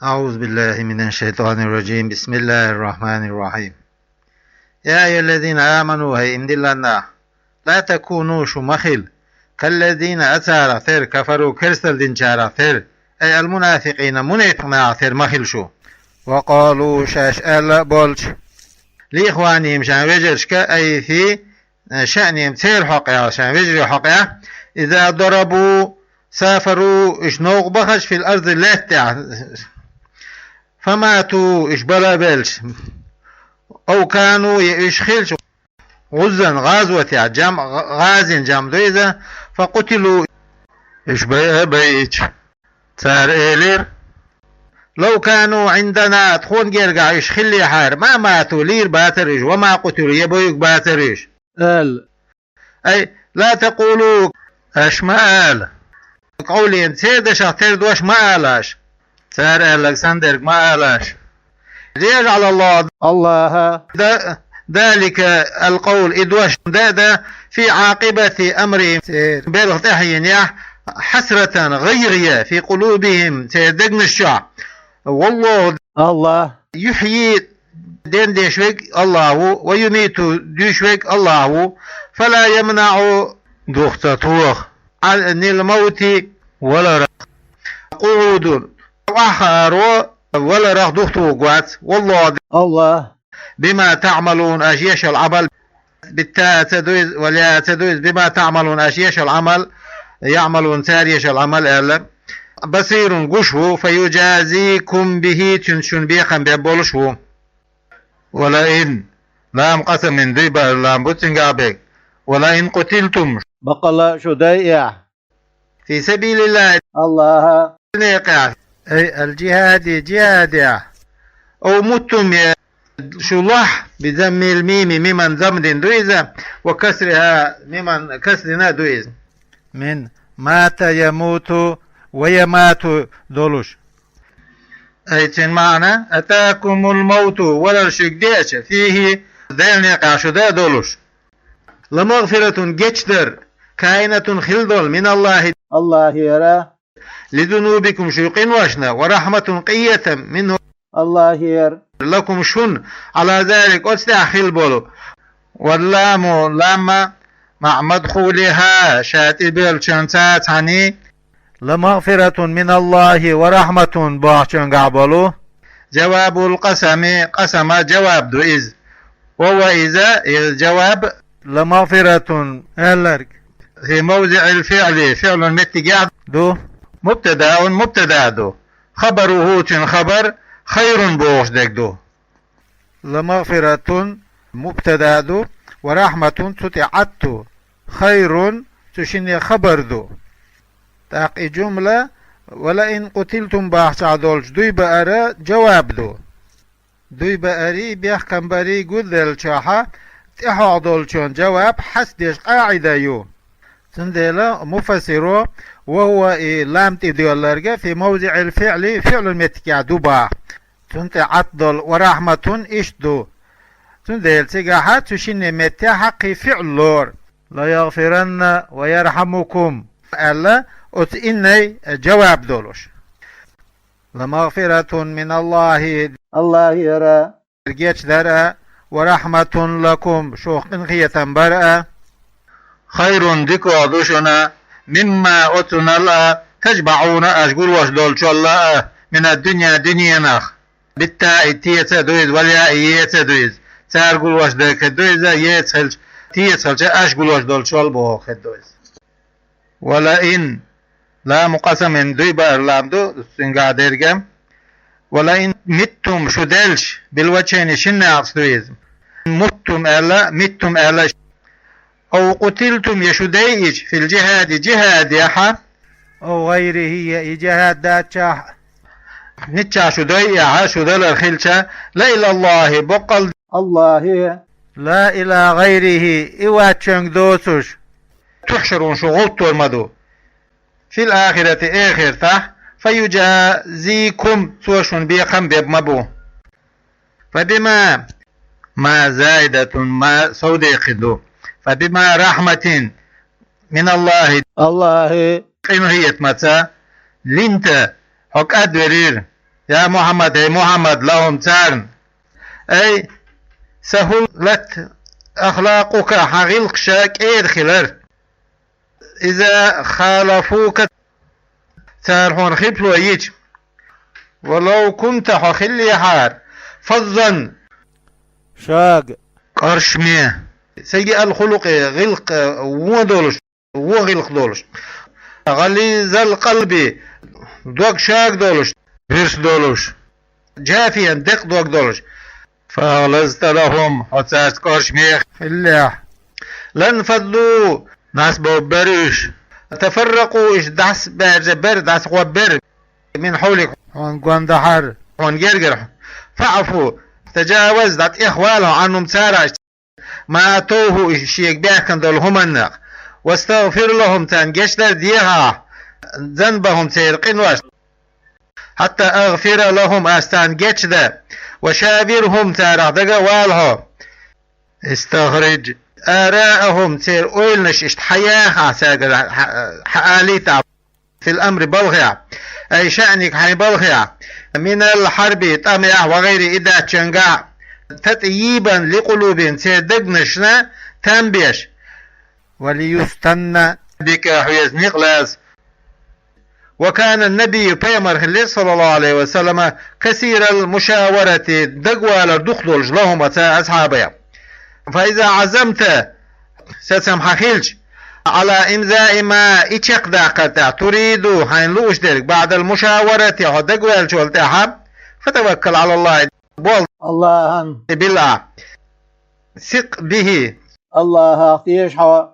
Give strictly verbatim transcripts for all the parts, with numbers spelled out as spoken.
أعوذ بالله من الشيطان الرجيم. بسم الله الرحمن الرحيم. يا أيها الذين آمنوا, хӀай иман диллараш, لا تكونوا, шу ма хила, كالذين, царех тера, كفروا, керстал динчарех тера, أي المنافقين, мунепикъ нахах тера ма хила шу. وقالوا, шаьш аьлла а болча, لإخوانهم, шоай вежарашка, أي في شأنهم, церан хьокъехь, шоай вежарий хьокъехь, إذا ضربوا, سافروا, уьш новкъа бахача, في الأرض, лаьтта тӀехь, فماتوا, уьш бала а баьлча, أو كانوا, е уьш хилча, غزا, гӀазотехь, جمع, غاز, جمع ду иза, فقتلوا, уьш байъа а байъича, цара элира: لو كانوا عندنا, тхуна гергахь уьш хиллехьара, ما ماتوا, лийр бацара уьш, وما قتلوا, е бойур бацара уьш. Аьлла. أي لا تقولوا, аша ма ала. قولهم, церан дешах тера дош ма ала аша. Цара аьлларг санна дерг ма ала аша. ليجعل الله, АллахӀа, ذ-, ذلك القول, и дош дан а дан, في عاقبة أمرهم, церан белхан тӀаьхьенехь, حسرة, гӀайгӀа, في قلوبهم, церан дегнаш чохь. والله, АллахӀ, يحيي, денна деш верг АллахӀ ву, ويميت, дуьйш верг АллахӀ ву, فلا يمنع, дух ца тоха, عن الموت, валарах, قعود, охьахааро валарах дух тухург вац. والله, АллахӀ, بما تعملون, аша еш йолу Ӏамал, بالتاء ца ду иза, والياء ца ду иза, بما تعملون, аша еш йолу Ӏамал, يعملون, цара еш йолу Ӏамал аьлла, بصير, гуш ву, فيجازيكم به, цуьнца шуна бекхам беш болуш ву. ولئن, لام قسم, дуй баар лам бу цуьнгахь берг, ولئن قتلتم, баккъалла а шу дайъехь, في سبيل الله, АллахӀан некъехь, أي الجهاد, жихӀадехь, أو متم, е шу лохь, بضم الميم, миман замма дина ду иза, وكسرها, миман касра дина а ду иза. من مات يموت ويمات долуш. أي цуьнан маьӀна: أتاكم الموت, валар шуьга деача, فيه, Делан некъехь шу дан а долуш. لمغفرة, гечдар, كائنة, хилла долу, من الله, АллахӀера, لذنوبكم, шуьйра къиношна, ورحمة, къинхетам, منه, АллахӀера, لكم, шуна, على ذلك, оцу тӀехь хилла болу. واللام, лам, مع مدخولها, ша тӀебоьллачунца цхьаьний, لمغفرة من الله ورحمة бохучуьнгахь болу. جواب القسم, къасаман жаваб ду иза. وهو, иза, иза жаваб, لمغفرة аьлларг, في موضع الفعل, фиълан меттигехь ду. مبتدأ, мубтада ду. خبره, цуьнан хабар, خير бохуш дерг ду. لمغفرة мубтада ду, ورحمة цу тӀе Ӏатта ду. خير цу шинне хабар ду. ТӀаккха и жумла, ولئن قتلتم бахчахь долчу дуй баара жаваб ду. Дуй баарий, бехкам барий гулделлачохьа, тӀаьхьогӀа долчун жаваб хьаьсдеш къаӀида ю. Цундела муфассиро, وهو, и лам тӀедоьлларг, في موضع الفعل, фиълан меттигехь ду боху. Цунна тӀе Ӏатта долу ورحمة иштта ду. Цундела цигахьа цу шинне меттехь кхин фиъл лору. ليغفرن ويرحمكم аьлла, оцу иннай жаваб долуш. لمغفرة من الله, АллахӀера гечдар а, ورحمة لكم, шух къинхетам бар а, خير дика ду шуна, مما оцунал а, تجمعون аша гулош долчул а, من الدنيا дуьненах. بالتاء теца ду иза, والياء еца ду иза. Цара гулош дерг хир ду иза, еца хилча, теца хилча аша гулош долчул боху хир ду иза. ولئن, لام قسم дуй баар лам ду, цуьнгахь дерг а. ولئن متم шу делча, بالوجهين шиннах ду иза. متم аьлла, متم аьлла. أو قتلتم я шу дайича, في الجهاد жихӀадехьа. أو غيره я и жихӀад дацахь. Миччахь шу дайъехьа, шу далар хилча, لإلى الله боккъал АллахӀе, لا إلى غيره и ваччуьнга доцуш. تحشرون шу гӀуллакхтор ма ду. في الآخرة эхартахь, فيجازيكم цо шуна бекхам беб ма бу. فبما, ما زائدة, ما совдеккхина ду. فبما رحمة من الله АллахӀе къинхетамца, لنت хьо кӀадвелира. يا محمد, хӀай Мухьаммад, لهم, царна. أي سهلت أخلاقك, хьан гӀиллакхаш кӀера хилар. إذا خالفوك, цара хьуна хибло йича. ولو كنت, хьо хиллехьара, فظا, шага, кӀоршаме, سيئ الخلق, гӀиллакх вон долуш, вон гӀиллакх долуш, غليظ القلب, дог шага долуш, бирса долуш, جافيا, декъа дог долуш. فأغلظت لهم, хьо цаьрца кӀоршаме хиллехь, لانفضوا, нисбовр бара уьш, وتفرقوا, уьш дӀасабаьржа бара, дӀасагӀоргбара, من حولك, хьуна гондахьара, хьуна гергара. فاعف, تجاوز, дӀатӀехвала хьо, عنهم, царах, ما أتوك, уьш шега баьхкина долу хӀуманах, واستغفر لهم, царна гечдар дехьа, ذنبهم, церан къинош, حتى أغفر لهم, ас царна гечдан, وشاورهم, царах дага а вала хьо, استخرج آراءهم, церан ойланаш иштта хьаяха ахь цаьргара, хьа-, хьаалийта ахь, في الأمر, балхехь, أي شأنك, хьайн балхехь, من الحرب, тӀамехь, وغيره, и даьччангахь, تطييبا لقلوبهم, церан дегнашна там беш, وليستن بك, хьоьца никъ лаза. وكان النبي, пайхамар хилира, صلى الله عليه وسلم, كثير المشاورة, дагавалар дукха долуш, لهم, цу асхьабех. فإذا عزمت, сацам хьан хилча, على إنزاء ما, и чекхдаккхар тӀехь, تريد, хьайна лууш дерг, بعد المشاورة, хьо дагаваьллачул тӀаьхьа, فتوكل على الله, болх АллахӀан билла, ثق به, АллахӀах теша хьо,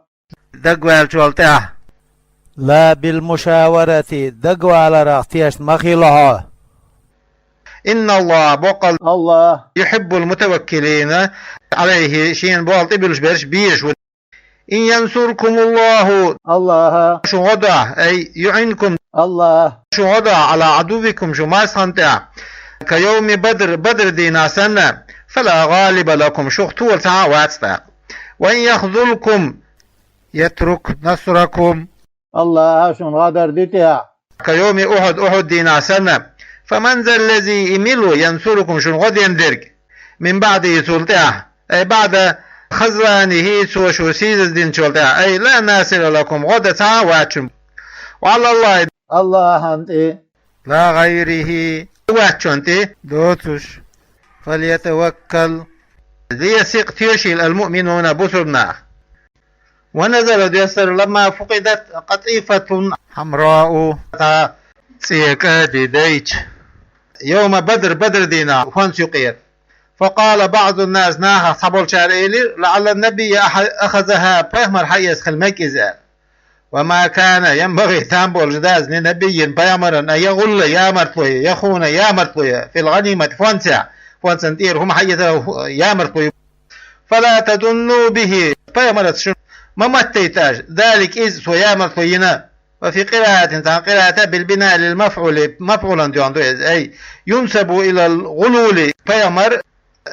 дагаваьллачул тӀаьхьа. لا بالمشاورة, дагаваларах тешна ма хила хьо. إن الله, боккъал АллахӀ, يحب المتوكلين عليه, шена болх тӀебуьллуш берш безаш ву. إن ينصركم الله, АллахӀа шун гӀо дохь, أي يعنكم, АллахӀа шун гӀо дохь, على عدوكم, шун марсхана тӀехь, كيوم بدر, Бадр дийнахь санна, فلا غالب لكم, шух тола цхьа а вац тӀаккха. وإن يخذلكم يترك نصركم, АллахӀа шуна гӀадар ди тӀехь, كيوم أحد, Ухьуд дийнахь санна. فمن ذا الذي, и мила ву, ينصركم, шуна гӀо ден дерг, من بعده, цул тӀаьхьа, أي بعد خذلانه, цо шу сийсаздинчул тӀаьхьа, أي لا ناصر لكم, гӀо дан цхьа а вац шуна. وعلى الله, АллахӀан тӀе, لا غيره, ваьччунна тӀе доцуш, فليتوكل, ليثق, тешийла, المؤمنون, бусурба нах. ونزل, доьссар, لما فقدت قطيفة حمراء, цӀе кӀа дидайча, يوم بدر, Бадр дийнахь, фонца юкъера. فقال بعض الناس, нахах цхьаболчара элира, لعل النبي أح-, أخذها, пайхамар хьаэца хила мега иза аьлла. وما كان ينبغي, там болуш дац, لنبي, пайхамарна, أن يغل, ямартло ян, يخون, ямартло ян, في الغنيمة, фонцехь, фонцана тӀера хӀума хьаэцар ямартло ю. فلا تظنوا به, пайхамарца шуна ма маттайта аша, ذلك, иза, цо ямартло йина. وفي قراءة, цхьана къираатехь, بالبناء للمفعول, мафӀулан доьгӀна ду иза, أي ينسب إلى الغلول, пайхамар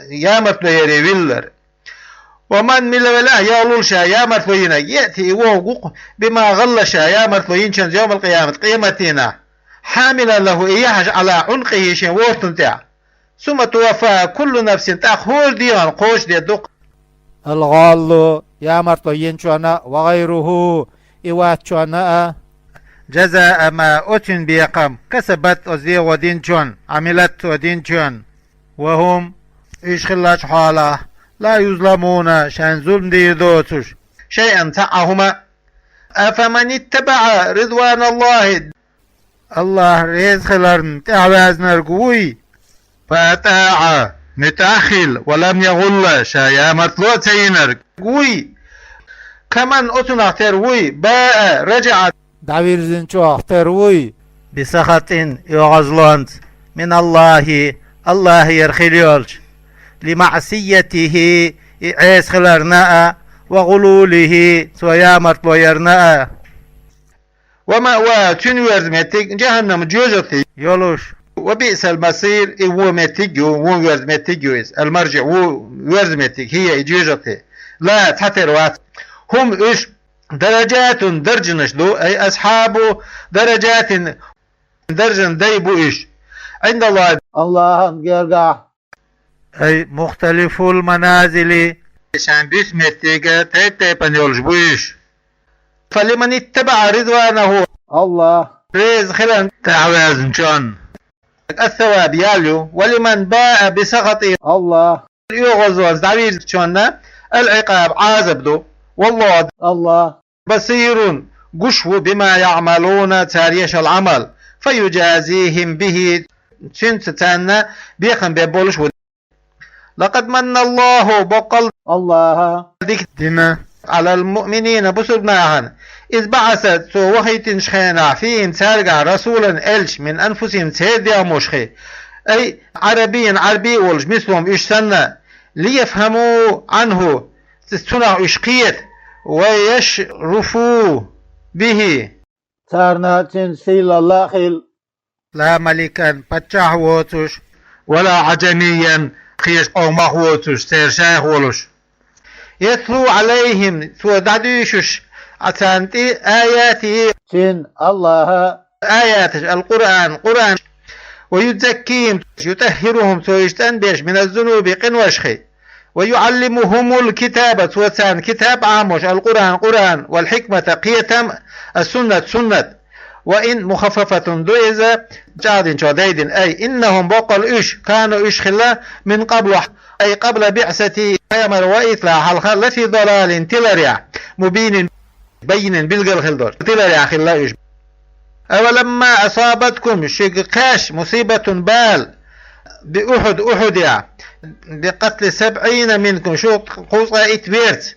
ямартло яре виллар. ومن, мила велахь, يغلل, ша ямартло йинарг, يأت, и вогӀу ву-кх, بما غل, ша ямартло йинчунца, يوم القيامة, къематдийнахь, حاملا له, и яхьаш, على عنقه, шен вортан тӀехь. ثم توفى كل نفس, тӀаккха хӀора дегӀана кхочушдер ду-кх, الغال, ямартло йинчунна а, وغيره, и ваьччунна а, جزاء ما, оцуьнан бекхам, كسبت, оцу дегӀо динчунна, عملت, цо динчунна. وهم, уьш хиллачу хьолахь, لا يظلمون, шайна зулам дийр доцуш, شيئا, цхьа а хӀума. أفمن اتبع رضوان الله, АллахӀ реза хиларна тӀаьхьаваьзнарг вуй? فأطاع, муьтӀахь хилла, ولم يغل, ша ямартло а ца йинарг вуй? كمن, оцунах тера вуй, باء, رجع, дӀавирзинчех тера вуй, بسخط, оьгӀазлонца, من الله, АллахӀера хила йолчу, لمعصيته, и Ӏеса хиларна а, وغلوله, цо ямартло ярна а. ومأواه, цуьнан верза меттиг, جهنم, жоьжахати йолуш. وبئس المصير, и вон меттиг ю, вон верза меттиг ю иза. المرجع, вон верза меттиг, هي, и жоьжахати. لا, цхьатера вац. هم, уьш, درجات, даржанаш ду, أي أصحاب درجات, даржан дай бу уьш. عند الله, Аллахьан гергахь. أي مختلف المنازل, шайн буьсу меттиг тайп-тайпана йолуш бу уьш. فلمن اتبع رضوانه, Аллахь реза хиларна тӀаьхьаваьзначунна الثواب, ял ю, ولمن باء بسخطه, Аллахь оьгӀазлонца дӀавирзинчунна العقاب, Ӏазап ду. والله, Аллахь بصير, гуш ву بما يعملون, цара еш йолу Ӏамал, فيجازيهم به, цуьнца царна бекхам беш болуш ву. لقد من الله, боккъал Аллахьа дика дина على المؤمنين, бусулба нахана, إذ بعث, цо вахийтинчу хенахь, فيهم, цаьргахь, رسولا, элча, من أنفسهم, церан дегӀмашхий, أي عربيا, Ӏаьрби а волуш, مثلهم, уьш санна, ليفهموا عنه, цунах уьш кхета, ويشرفوا به, царна цуьнца сийлалла а хила. لا ملكا, паччахь а воцуш, ولا عجميا, кхечу къомах а воцуш, церан шайх а волуш. يتلو عليهم, цо дӀадуьйшуш царна тӀе, آياته, цуьнан, Аллахьан, аяташ, القرآن, Къуръан, ويزكيهم, يطهرهم, цо уьш цӀанбеш, من الذنوب, къиношхий. ويعلمهم الكتاب, цо царна китаб Ӏамош, القرآن, Къуръан, والحكمة, кхетам, السنة, суннат. وإن مخففة, ду иза чӀагӀдинчух дайдина, أي إنهم, боккъал уьш, كانوا, уьш хилла, من قبل, أي قبل بعثته, пайхамар ваийтале хьалха, لفي ضلال, тиларехь, مبين, بين, билггал хилла долуш, тиларехь хилла уьш. أولما أصابتكم, шуьга кхаьчча, مصيبة, бала, بأحد, Ухьудехь, بقتل سبعين منكم, шу кхузткъе итт верца,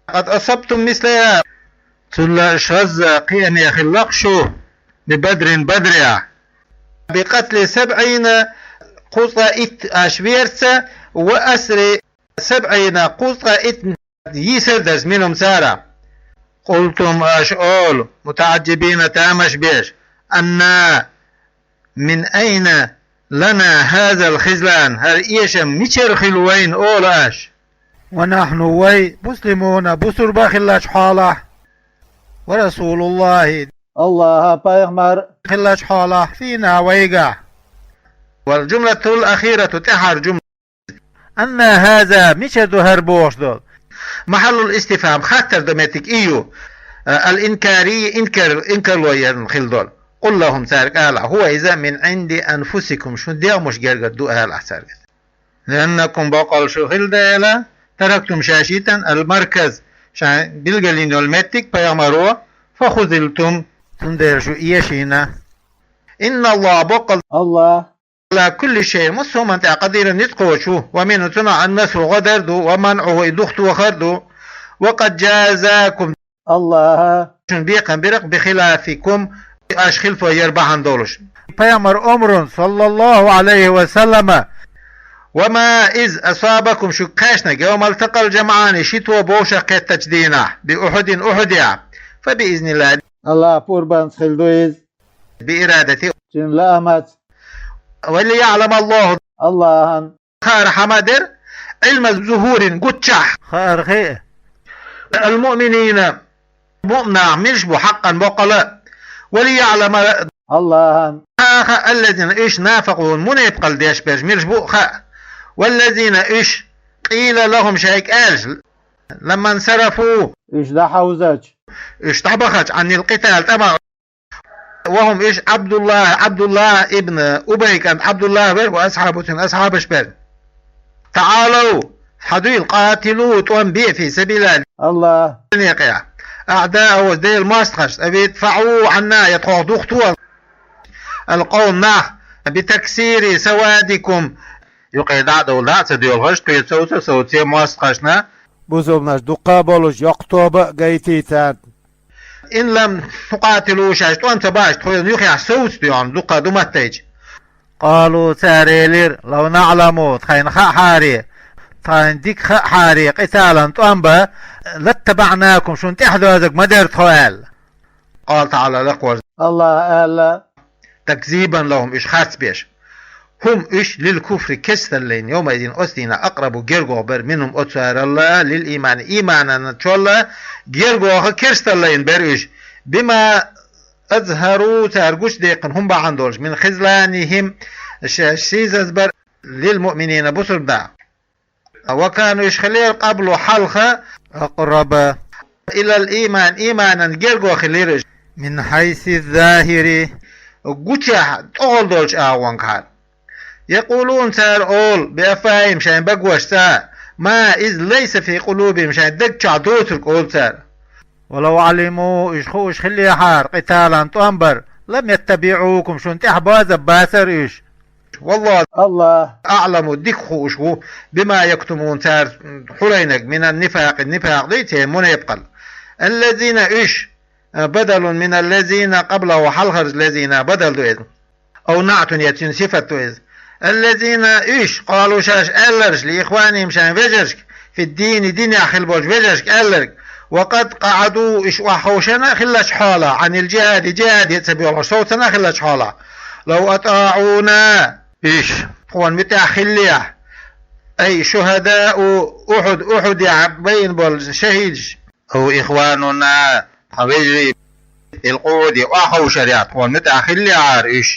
قد أصبتم مثلها, цул шозза кхиаме хилла-кх шу, ببدر, Бадрехь, بقتل سبعين, кхузткъе итт аша верца, وأسر سبعين, кхузткъе итт йийсар дарца, منهم, царах. قلتم, аша олу, متعجبين, тамаш беш, أنى, من أين لنا هذا الخذلان, хӀара эшам мичара хилла вайна, олу аша. ونحن, вай, مسلمون, бусурба хиллачу хьолахь, ورسول الله, Аллахьан пайхамар хиллачу хьолахь, فينا, вайгахь. والجملة الأخيرة, тӀаьхьара жумла, أنى هذا, мичара ду хӀара бохуш долу? محل الاستفهام, хаттар дан меттиг и ю. الإنكاري, инкар, инкарло ярна хилла долу. قل لهم, цаьрга ала, هو, иза, من عند أنفسكم, шун дегӀмаш гергара ду, ала цаьрга. لأنكم, боккъал шу хилла дела, تركتم, шаьш йитина, المركز, шайн билгалйина йолу меттиг, пайхамаро, فخذلتم, цундела шу эшийна. إن الله, боккъал Аллахь, على كل شيء, массо а хӀуманна тӀехь, قدير, ницкъ кхочуш ву, ومنه, цунах, النصر, гӀо дар ду, ومنعه, и духтохар ду, وقد جازاكم, Аллахьа шуна бекхам бира-кх, بخلافكم, аша хилфо яр бахьана долуш. Пайхамар омрун, صلى الله عليه وسلم, وما, إذ أصابكم, шуьга кхаьчнарг, يوم التقى الجمعان, ши то бовшах кхеттачу дийнахь, بأحد, Ухьудехь, فبإذن الله, Аллахьан пурбанца хилла ду иза, بإرادته, цуьнан лаамца, وليعلم الله, Аллахьан хаар хӀума дара, علم الظهور, гуччахь хаар хи а, المؤمنين, муъминаш милаш бу, حقا, боккъала, وليعلم, Аллахьан хаа, الذين, уьш, نافقوا, мунепакъалла деш берш милаш бу а хаа, والذين, уьш, قيل لهم, шайга аьлча, لما انصرفوا, уьш дӀахьовзачу, уьш дӀабахачу, عن القتال, тӀамах, وهم, уьш, عبد الله, Ӏабдуллахь ибн Убай кӀант Ӏабдуллахь вара, وأصحابه, цуьнан асхьабаш бара. تعالوا, хьадуьйла, قاتلوا, тӀом бе, في سبيل الله, Аллахьан некъехь, أعداء, Делан мостагӀашна, أو ادفعوا عنا, я тхох духкуьйту القوم, нах, بتكسير سوادكم, юкъе дӀа а довла, дӀа а ца доьлхуш, тхоьца совца а совце мостагӀашна, бусалбанаш дуккха а болуш, йоккха тоба а гайтий царна. إن لم تقاتلوا, шаьш тӀом ца бахча, тхоьца юххехь совца доьгӀна, дуккха а ду маттайча. قالوا, цара элира, لو نعلم, тхайна хаахьара, тхайна дика хаахьара, قتالا, тӀом бан, لاتبعناكم, шуна тӀаьхьадоьзург ма дара тхо, аьлла. قال تعالى, лакхвар Аллахьа аьлла, تكذيبا لهم, уьш харцбеш. هم, уьш, للكفر, керсталлина, يومئذ, оцу дийнахь, أقرب, гергох бара, منهم, оцаралла, للإيمان, ийманан чолла гергоха, керсталлина бара уьш. بما أظهروا, цара гучудаьккхина хӀума бахьана долуш, من خذلانهم, Ш-, шизазбар лил муъминина бусурба. Ва кану уьш хилира къаблу хьалха акъраба илал ийман, ийманан герго хилира уьш. Мин хьайси захири гучахь тӀогӀал долчу агӀонгахьара. Якъулун цара олу, би афвахим шайн багошца, ма иза лайса фи къулубим шайн даг чохь доцург олу цара. Валав алиму уьш хууш хиллехьара къиталан тӀом бар, лам яттабиӀукум шун тӀехь база бацара уьш. Валлаху Аллах аъламу дика хууш ву, бима яктумун цара хьулайнаг, минан нифакъи нифакъ дуй церан мунепкъал. Аллазина уьш, а, бадалун мин аллазина къаблаху хьалхарчу лазина бадал ду иза. Ав наътун я цуьнан сифат ду иза. Аллазина уьш, къалу шаьш аьлларш, ли ихваним шайн вежаршка, фи дини динехь хила болчу вежаршка аьлларг, ва къад къаъаду уьш охьаховшана хиллачу хьолахь, Ӏанил джихади джихад а ца боьлхуш совцана хиллачу хьолахь. Лав атаӀуна уьш, тхуна муьтӀахь хиллехь, ай шухадау Ухьуд, Ухьудехь байина болу шахидаш, ав ихвануна тхан вежарий, ил къуди охьаховшарехь тхуна муьтӀахь хиллехьара уьш.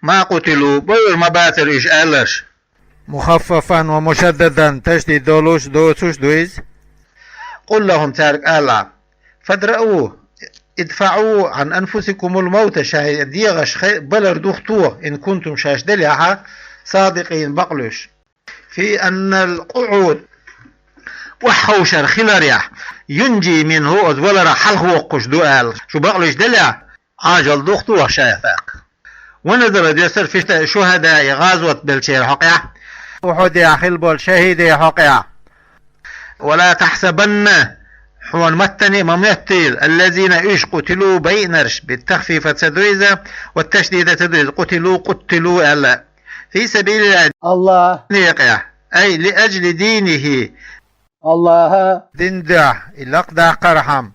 Ма къутилу, бойур ма бацара уьш аьлларш. Мухаффафан ва мушаддадан ташдид долуш, доцуш ду иза. Къул лахум цаьрга аьлла, фадрау, идфаӀу Ӏан анфусикумул мавта шайн дегӀаш хе-, балар дух тоха, ин кунтум шаьш делехьа, садикъин бакълуьш. Фи аннал къуӀуд, охьаховшар хиларехь, юнджи минху оцу валарах хьалхавоккхуш ду аьлла, шу бакълуьйш делехь, Ӏажал дух тоха шайх тӀаккха. Ва назала доьссар фи шухадаи гӀазот беллачеран хьокъехь, Ухьудехь хила болу шахӀидийн хьокъехь. Ва ла тахьсабанна, хьуна маттане а ма моьттийла, аллазина уьш къутилу байинарш, биттахфифа ца ду иза, ва ташдида ца ду иза, къутилу, къуттилу аьлла. Фи сабилиллахи, Аллах некъехь, ай, ли ажли динихи, Аллаха дин дуьхьа, и лакхадаккхархьама.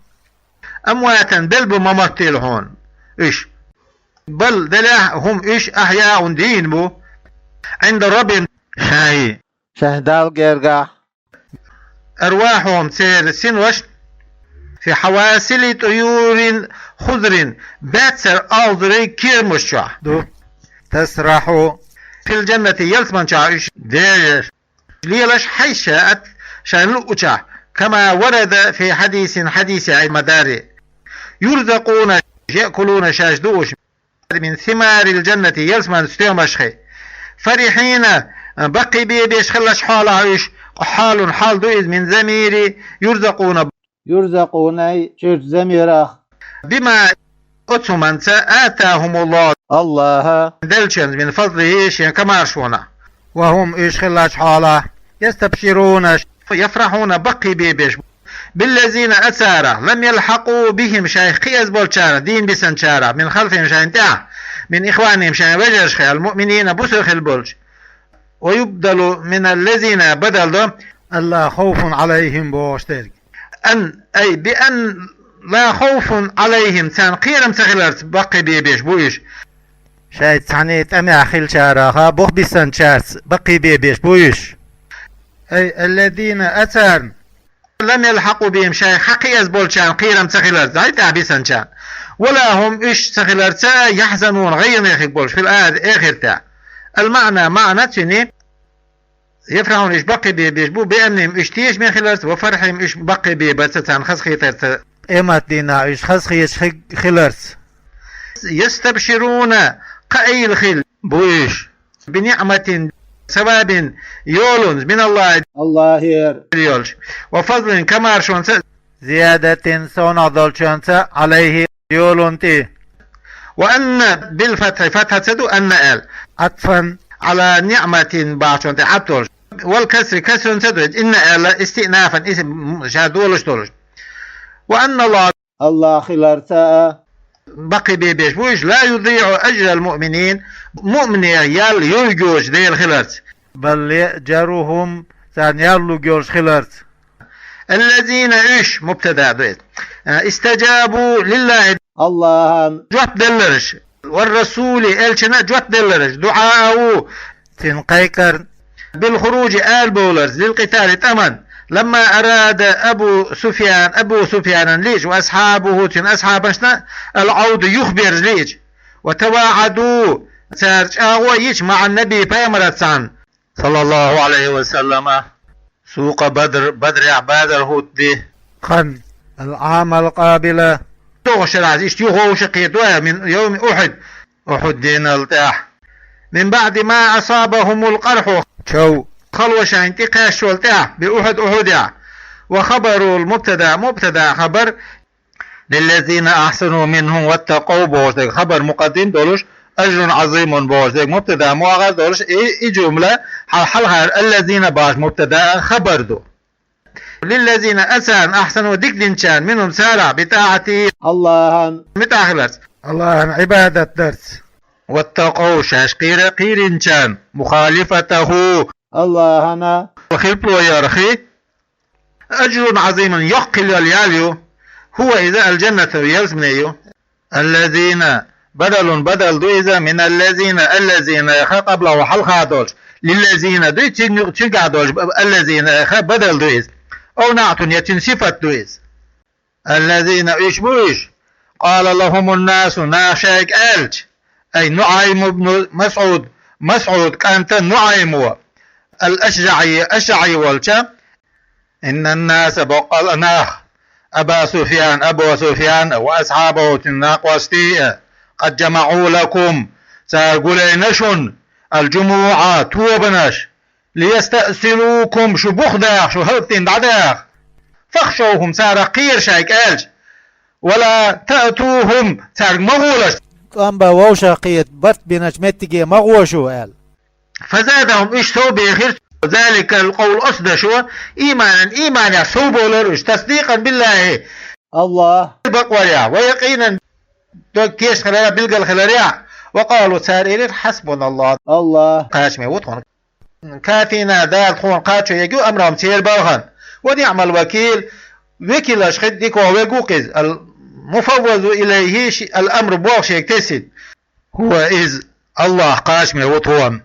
Амватан, белла бу ма моттийла хьуна уьш. Бал делахь хӀума уьш ахьяун дийна бу, Ӏинда Раббин шайн, шайн Далла гергахь. Арвахьухум церан синош, фи хьавасили тӀуюрин хузрин, баьццара алзурийн кеманаш чохь ду. Тасрахьу, фил джаннати ялсаман чохь уьш дежаш, лелаш хьайшаат шайн луучахь, кама варада фи хьадисин хьадисе ай мадари. Юрзакъуна, яъкулуна шаьш дууш, мин симарил джаннати ялсаман стоьмаш хи. Фарихьина, баккхий бебеш хиллачу хьолахь уьш, хьалун хьал ду иза мин замири юрзакъуна. Юрзакъунай чуьрчу замирах. Бима оцу хӀуманца атахумуллаху Аллаха деллачунца мин фадлихи шен камаршонах. Ва хӀум уьш хиллачу хьолахь, ястабшируна, яфрахьуна баккхий бебеш. Биллазина ацара, лам ялхьакъу бихим шайх кхиаза болчара, дийна бисанчара, мин халфихим шайн тӀехь, мин ихванихим шайн вежаршха, ал муъминина бусур хила болчу. Ва юбдалу мин аллазина бадал до, алла хавфун алайхим бохуш дерг. Ан, ай, би ан ла хавфун алайхим, царна кхерам ца хиларца баккхий бебеш бу уьш. Шайца цхьаьна тӀамехь хилчараха, боху бисанчарца баккхий бебеш бу уьш. Ай, аллазина ацарна. Лам ялхьакъу бихим шайх хьакхиаза болчарна кхерам ца хиларца, хьай тӀехь бисанчарна. Вала хӀум уьш ца хиларца, яхьзанун гӀайгӀане хиг болуш, фил ахир эхиртехь. Ал маъна, маъна цуьни, яфрахьун уьш баккхий бебеш бу, беамним уьш тешаме хиларца, ва фархьим уьш баккхий бебарца, царна хазахетарца. Къемат дийнахь уьш хазахеташ хиг хиларца. Ястабшируна, кхаийла хила бу уьш. Биниъматин, савабин, йолунца, миналлахи, Аллахера йолчу, ва фазлин, камаршонца, зиядатин, совнах долчонца, алайхи, йолун тӀе. Ва анна бил фатхьи, фатхьа ца ду, анна аьлла. Атфан. Ала ниъматин бахьчон тӀе Ӏатф долуш. Вал касри, касрун ца ду, инна аьлла, истиънафан, исм ша долуш долуш. Ва анна Аллах Аллах хиларца а. Баккхий бебеш бу уьш, ла юдиъу ажрал муъминин, муъминех ял юйгучу Дела хиларца. Бал яъжарухум, царна ял луг йолуш хиларца. Аллазина уьш, мубтада ду иза. Истаджабу лиллахи, Аллахьан жоп деллараш, вар расули, элчана жоп деллараш, дуӀаау, цуьнан кхайкхар, билхуруджи, алабовларца, лилкъитали, тӀаман. Ламма арада Абу Суфьян, Абу Суфьянан лиъча, ва асхьабуху, цуьнан асхьабашна, ал-Ӏавда, юхаберза лиъча. Ва таваӀаду, цара чӀагӀо йича маӀан наби пайхамарца цхьана, саллаллаху Ӏалайхи ва саллама, سوق بدر, Бадрехь базар хӀуттаде. Хан, العام القابل. ТӀехьа шарахь иштта юха вовшахкхетаду, من يوم أحد, Ухьуд дийнал тӀехь. من بعد ما أصابهم القرح. Чов. Хало шайна тӀекхаьччул тӀехь, بأحد, Ухьудехь. وخبر المبتدأ, мубтада хабар, للذين أحسنوا منهم واتقوا бохуш дерг хабар мукъаддим долуш, أجر عظيم бохуш дерг мубтада муаххар долуш, и, и жумла хьал-, хьалхара الذين бохуш мубтада хабар ду. للذين, царна, أحسنوا, дика динчарна, منهم, царах, بطاعته, Аллахьан, муьтӀахь хиларца, Аллахьан Ӏибадат дарца, واتقوا, шаьш кхера-, кхийринчарна, مخالفته, Аллахьана, хилпало ярх, أجر عظيم, йоккха хила йолу ял ю, هو, иза, الجنة, ялсамани ю. الذين, بدل, бадал ду иза, من الذين, الذين, ха, قبله, хьалха долуш, للذين ду, цуьнга-, цуьнгахь долуш, الذين, ха, бадал ду иза. أو نعت, я цуьнан сифат ду иза. الذين, уьш бу уьш, قال لهم الناس, наха шайга аьлча, أي نعيم بن مسعود, МасӀуд кӀанта НуӀаймо, الأشجعي, АшжаӀи волча, إن الناس, боккъал а нах, أبا سفيان, Абу Суфьян а, وأصحابه, цуьнан накъостий а, قد جمعوا لكم, цара гулайна шуна, الجموع, тобанаш, ليستأصلوكم, шу бух даха, шу хӀаллакдина дӀадаха. فاخشوهم, царах кхера шайга аьлча, ولا تأتوهم, цаьрга ма гӀолаш. ТӀом бан вовшахкхета барт биначу меттиге ма гӀо шу аьлла. فزادهم, уьш совбехира, ذلك القول, оцу дашо, إيمانا, ийманехь совболура уьш, تصديقا بالله, Аллах, бакъварехь, ويقينا, дог тешна хиларехь, билггал хиларехь, وقالوا, цара элира, حسبنا الله, Аллах кхачаме ву тхуна, كافينا, Дала тхуна кхачо ерг ю, أمرهم, церан балхана, ونعم الوكيل, векалш хи дика ван верг ву-кх иза, المفوض إليه, ши-, الأمر, болх шега тесина. هو, иза, Аллах кхачаме ву тхуна.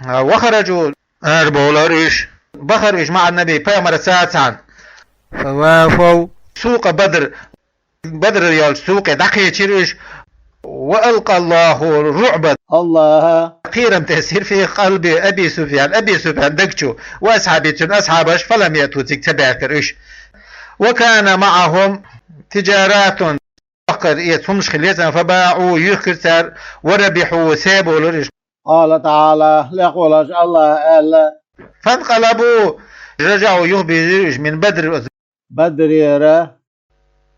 وخرجوا, арабовлара уьш. Бахара уьш маӀан наби пайхамарца цхьана. فوافوا, سوق بدر, Бадр йолчу сукъе дӀакхечира уьш. وألقى الله الرعب, Аллаха кхерам тесира, في قلب أبي سفيان, Аби Суфьян даг чу, وأصحابه, цуьнан асхьабаш, فلم يأتوا, цига ца баьхкира уьш. وكان معهم تجارات, бохкар эца хӀуманаш хилла царна, فباعوا, юьхкира цара, وربحوا, сий болура уьш. قال تعالى, лекха волуш Аллаха аьлла: فانقلبوا, رجعوا, юхабевзира уьш, من بدر, Бадрера,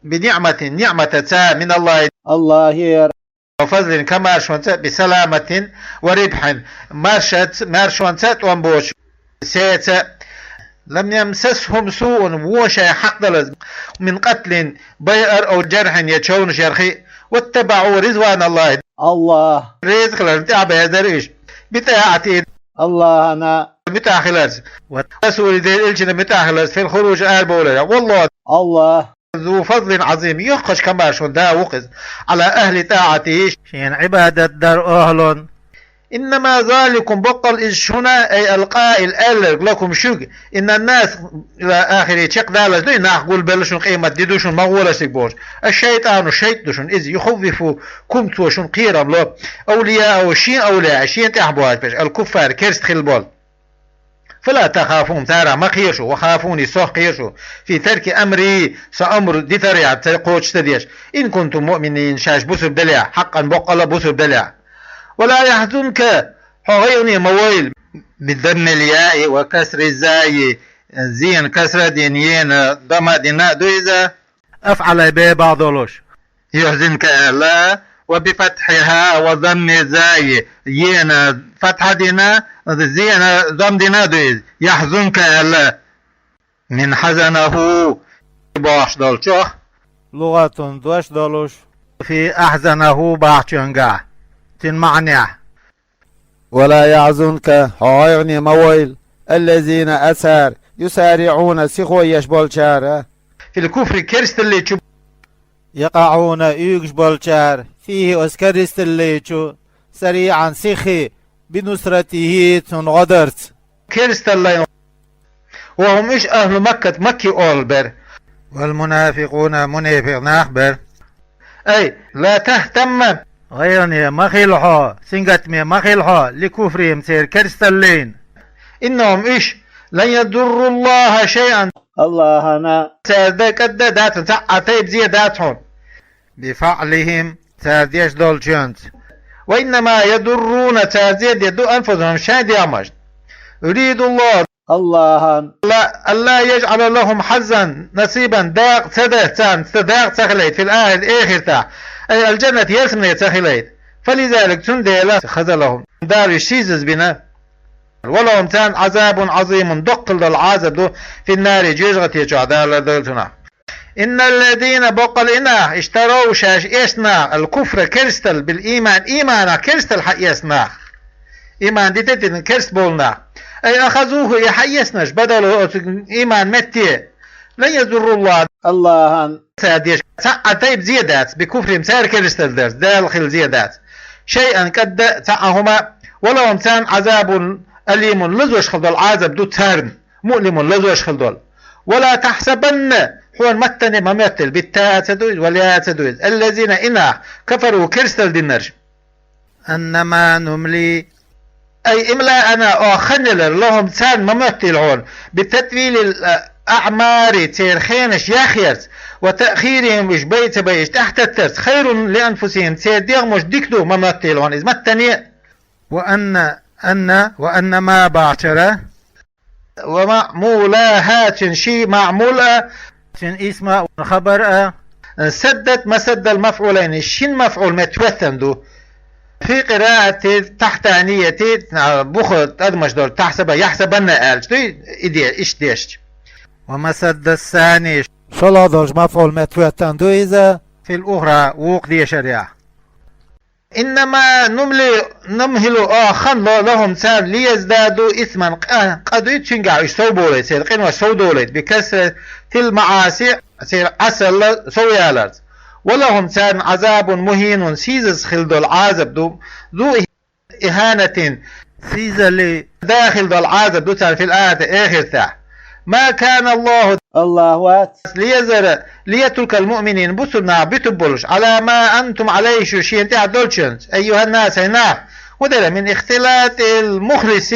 بنعمة, ниӀматаца, من الله, Аллахера, وفضل, комаьршонца, بسلامة وربح, маршац-, маьршонца, тӀом боцуш, сица. لم يمسسهم سوء, вон шайн хьакъ далаза, من قتل, байар, أو جرح, я човнаш яр хи. واتبعوا رضوان الله, Аллах реза хиларна тӀаьхьаберзара уьш, بطاعته, Аллахьана муьтӀахь хиларца, ورسوله, Делан элчанна муьтӀахь хиларца, في الخروج, арабовларехь. والله, Аллах, ذو فضل عظيم, йоккхачу комаьршонан да ву-кх иза, على أهل طاعته, шена Ӏибадат даран охӀлан. إنما ذلكم, боккъал иза шуна, أي القائل, аьлларг, لكم, шуьга, إن الناس, إلى آخره, чекхдалаза ду и, нах гулбелла шуна, къематде ду шуна, ма гӀолаш цига бохуш. الشيطان, шайтӀа ду шуна иза, يخوفكم, цо шуна кхерам ло, أولياءه, шен авлияъ, шен тӀаьхьа бохуш берш, الكفار, керста хилла болу. فلا تخافوهم, царах ма кхера шу, وخافوني, сох кхера шу, في ترك أمري, сан амр дитарехь, ца кхочуш ца деш, إن كنتم مؤمنين, шаьш бусург далехь, حقا, боккъала бусург далехь. ولا يحزنك, хьо гӀайгӀане ма войла, بضم الياء وكسر الزاي, зена касра а дина, ена дамма а дина а ду иза, أفعل бебагӀ долуш, يحزنك аьлла, وبفتحها وضم الزاي, ена фатхьа дина, зена замма дина а ду иза, يحزنك аьлла, من حزنه бохуш долчух, لغة дош долуш, في أحزنه бахчуьнгахь, цуьнан маьӀнехь. ولا يحزنك, хьо гӀайгӀане ма войла, الذين, цара, يسارعون, сихо еш болчара, في الكفر, керсталли чу, يقعون, уьйгуш болчара, فيه, оцу керсталли чу, سريعا, сихха, بنصرته, цунна гӀо дарца. Керсталлин, وهم, уьш, أهل مكة, Макки олу бер. والمنافقون, мунепикъ нах бер. أي لا تهتم, гӀайгӀане ма хила хьо, сингаттаме ма хила хьо, لكفرهم церан керсталлин. إنهم уьш, لن يضروا الله شيئا Аллахьана цара дан кӀадда а дац хьуна, цхьа а тайпа зе дац хьуна. بفعلهم цара деш долчуьнца. وإنما يضرون цара зе деш ду أنفسهم шайн дегӀмаш. يريد الله Аллахьан لا ألا يجعل لهم حظا نصيبا дакъа ца дан царна, ца дакъа ца хилийта في الآخرة эхартахь, أي الجنة ялсамане ца хилийта. فلذلك цундела خذلهم Дала уьш сийсаз бина. ولهم царна عذاب عظيم доккхал долу Ӏазап ду في النار жоьжахате чохь Дала лардойла цунах. إن الذين боккъал и нах اشتروا шаьш эцна الكفر керстал بالإيمان ийманах керстал хьаэцна нах. Ийман дита а дина керст болу нах. أي أخذوه и хьаэцнарш بدله оцу ийман метте. لن يضروا الله Аллахьан цара деш цхьа а тайпа зе дац بكفرهم цара керстал дарца, Дала хила зе дац. شيئا кӀадда а цхьа а хӀума. ولهم царна عذاب أليم лазош хила долу Ӏазап ду царна. مؤلم лазош хила долу. ولا تحسبن хьуна маттане ма моьттийла, биттаца ду иза, валаца ду иза, الذين и нах, كفروا керстал динарш. أنما نملي أي إملاءنا оха хан ялар لهم царна ма моьттийла хьуна, بتطويل الأعمار церан хенаш яхъярца, وتأخيرهم уьш бай ца бай уьш тӀаьхьататтарца, خير لأنفسهم церан дегӀмаш дика ду ма моьттийла хьуна иза маттане а. وأن أن وأنما бахчара ومعمولها цуьнан ши маӀмул а, цуьнан исма а, хабар а, سدت مسد المفعولين шин мафӀул метта хӀоьттина ду. في قراءة التحتانية буха тӀадамаш долу تحسب يحسبن аьлча ду и де, иштта дешча. ومسد الثاني шолгӀа долчу мафӀул метта хӀоьттина ду иза في الأخرى вукху дешарехь. إنما نملي نمهل оха хан ло لهم царна ليزدادوا إثما къа, къа дуй цуьнгахь уьш сов болийта, церан къинош сов долийта, بكثرة المعاصي церан Ӏесалла сов яларца. ولهم царна عذاب مهين сийсаз хила долу Ӏазап ду, ذو إهانة сийсазаллин да хила долу Ӏазап ду царна في الآخرة эхартахь. ما كان الله Аллахь вац ليذر ليترك المؤمنين бусулба нах буьтур болуш على ما أنتم عليه шу шена тӀехь долчуьнца, أيها الناس хӀай нах, хӀун дара من اختلاط المخلص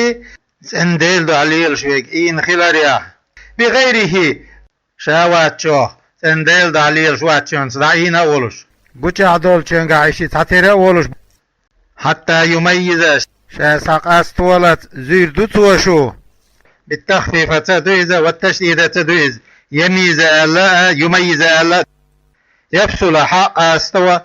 цӀена Делан дуьхьа лелаш верг ийна хиларехь, بغيره ша вацчохь, цӀена Делан дуьхьа лелаш вацчуьнца дӀаийна а волуш, гучахь долчуьнгахь и ши цхьатера а волуш, حتى يميز ша схьакъасталац зуьйр ду цо шу. بالتخفيف ца ду иза, والتشديد ца ду иза. يميز аьлла а, يميز аьлла а. يفصل хьакъастало.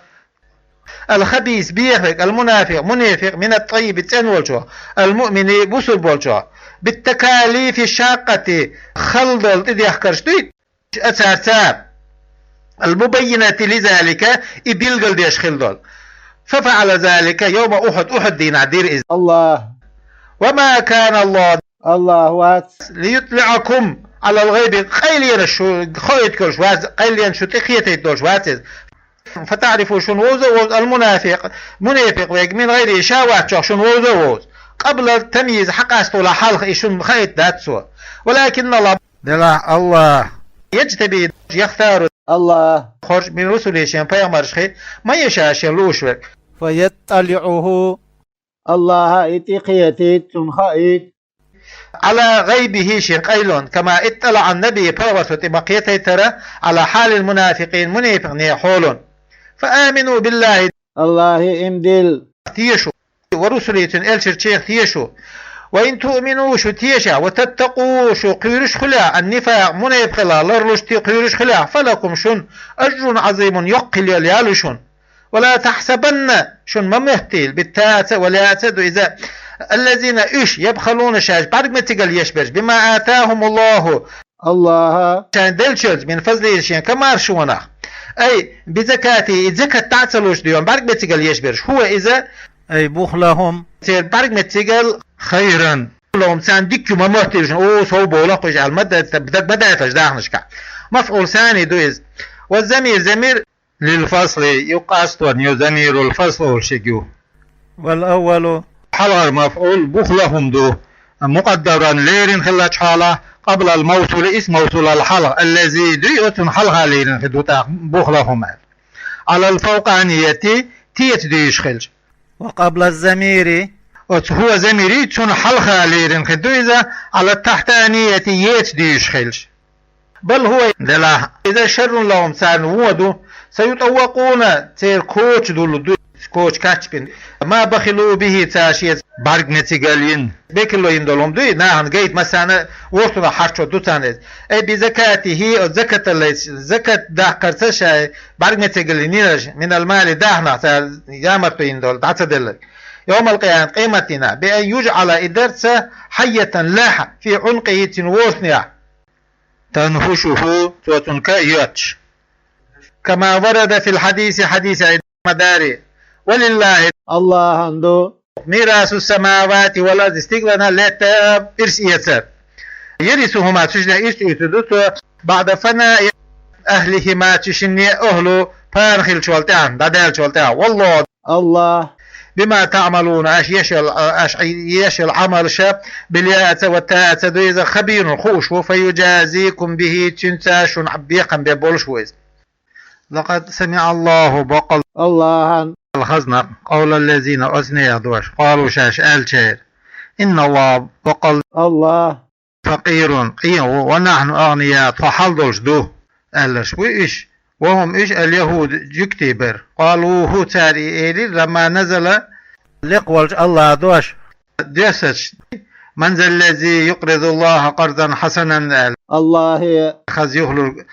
الخبيث беха верг, المنافق мунепикъ, من الطيب цӀена волчохь, المؤمن бусулба волчохь. بالتكاليف الشاقة хала долу тӀедехкарш дуй. Царца المبينة لذلك и билгалдеш хила долу. ففعل ذلك يوم أحد Ухьуд дийнахь дира иза. Аллахь. وما كان الله Аллахь вац ليطلعكم على الغيب къайленаш шу хоуьйтуш вац, къайленаш шу тӀекхетийта долуш вац иза. فتعرفوا шуна вовза а вовза المنافق мунепикъ верг من غيره ша вацчохь шуна вовза а вовза. قبل التمييز хьакъасталахь хьалха и шуна хаийта дац цо. ولكن الله Делахь Аллахь يجتبي يختار Аллахь хорж من رسله шен пайхамаршхи من يشاء шен лууш верг. فيطلعه Аллахьа и тӀекхетийта, цунна хаийта. على غيبه шен къайлонна, كما اطلع النبي пайхамаршна тӀе ма кхетийтара على حال المنافقين мунепикъийн хьолонна. فآمنوا بالله Аллахье иман дилла. Теша. ورسله цуьнан элчанашка теша. وإن تؤمنوا шу тешахь, وتتقوا шу кхуьйруш хуьлахь, النفاق мунепикъаллах ларлуш те кхуьйруш хуьлахь, فلكم шуна أجر عظيم йоккха хила йолу ял ю шуна. ولا تحسبن шуна ма моьттийла, биттаца а, валаца а ду иза, الذين уьш, يبخلون шаьш бӀаьрг меттигал еш берш, بما آتاهم الله Аллахьа шайна деллачуьнца, من فضله шен комаьршонах. أي بزكاته и закат дӀа а ца луш дуьйна бӀаьрг меттигал еш берш. هو иза أي بخلهم церан бӀаьрг меттигал خيرا لهم царна дика ю ма моьттийла шуна, о, сов болу кхуьш аьлла, ма даьтта, даг ма даьтташ дахнашкахь. مفعول ثاني ду иза. والضمير замир للفصل юкъастор ю, ضمير الفصل олуш ю. والأول хьалхара мафӀул بخلهم ду. مقدرا лерина хиллачу хьалахь, قبل الموصول اسم موصول хьалха, الذي дуй оцунна хьалха лерина хи ду тӀаккха بخلهم аьлла. على الفوقانية теца дуьйцуш хилча. وقبل الضمير. Оцу هو замири цунна хьалха лерина хир ду иза, على التحتانية еца дуьйцуш хилча. بل هو делахь иза شر لهم царна вон ду, سيطوقون церан коча дуллур ду, коча кхаччалц. ما بخلوا به цара шеца бӀаьрг мецигалла йина. Бекилло йина долу хӀума дуй, нахана гайта массарна а ворхӀанна хьарчо ду царна иза. أي بزكاته оцу закаталлица, закат даккхарца шайн бӀаьрг мецигалла йинарш, من المال дахнахь цара ямартло йина долу дӀа ца делларг. يوم القيامة къематдийнахь, بأن يجعل и дарца حية лаьхьа, في عنقه цуьнан ворхӀанехь. تنهشه цо цунна ка а йоьттуш. كما ورد في الحديث хьадисехь ма дарий. ولله Аллахьан ду ميراث السماوات والأرض стиглана лаьттан ирс эцар. يرثهما цу шинна ирс оьцур ду цо بعد فناء أهلهما цу шинне а ахьлу пана хиллачул тӀаьхьа, дӀадаьллачул тӀаьхьа. والله Аллахь بما تعملون аша еш йолу, аша еш йолу Ӏамалш, بالياء ца, والتاء ца ду иза, خبير хууш ву, فيجازيكم به цуьнца шуна бекхам бе болуш ву иза. لقد سمع الله боккъал Аллахьан хазна قول الذين оцу нехан дош قالوا шаьш аьллачеран. إن الله боккъал Аллахь فقير къен ву, ونحن أغنياء тхо хьал долуш ду, аьлларш бу уьш. وهم уьш اليهود жуьгтий бара. قالوه цара и элира لما نزل лекха волчу Аллахьан дош доьссича, من ذا الذي يقرض الله قرضا حسنا аьлла. Аллахье хаза юхалург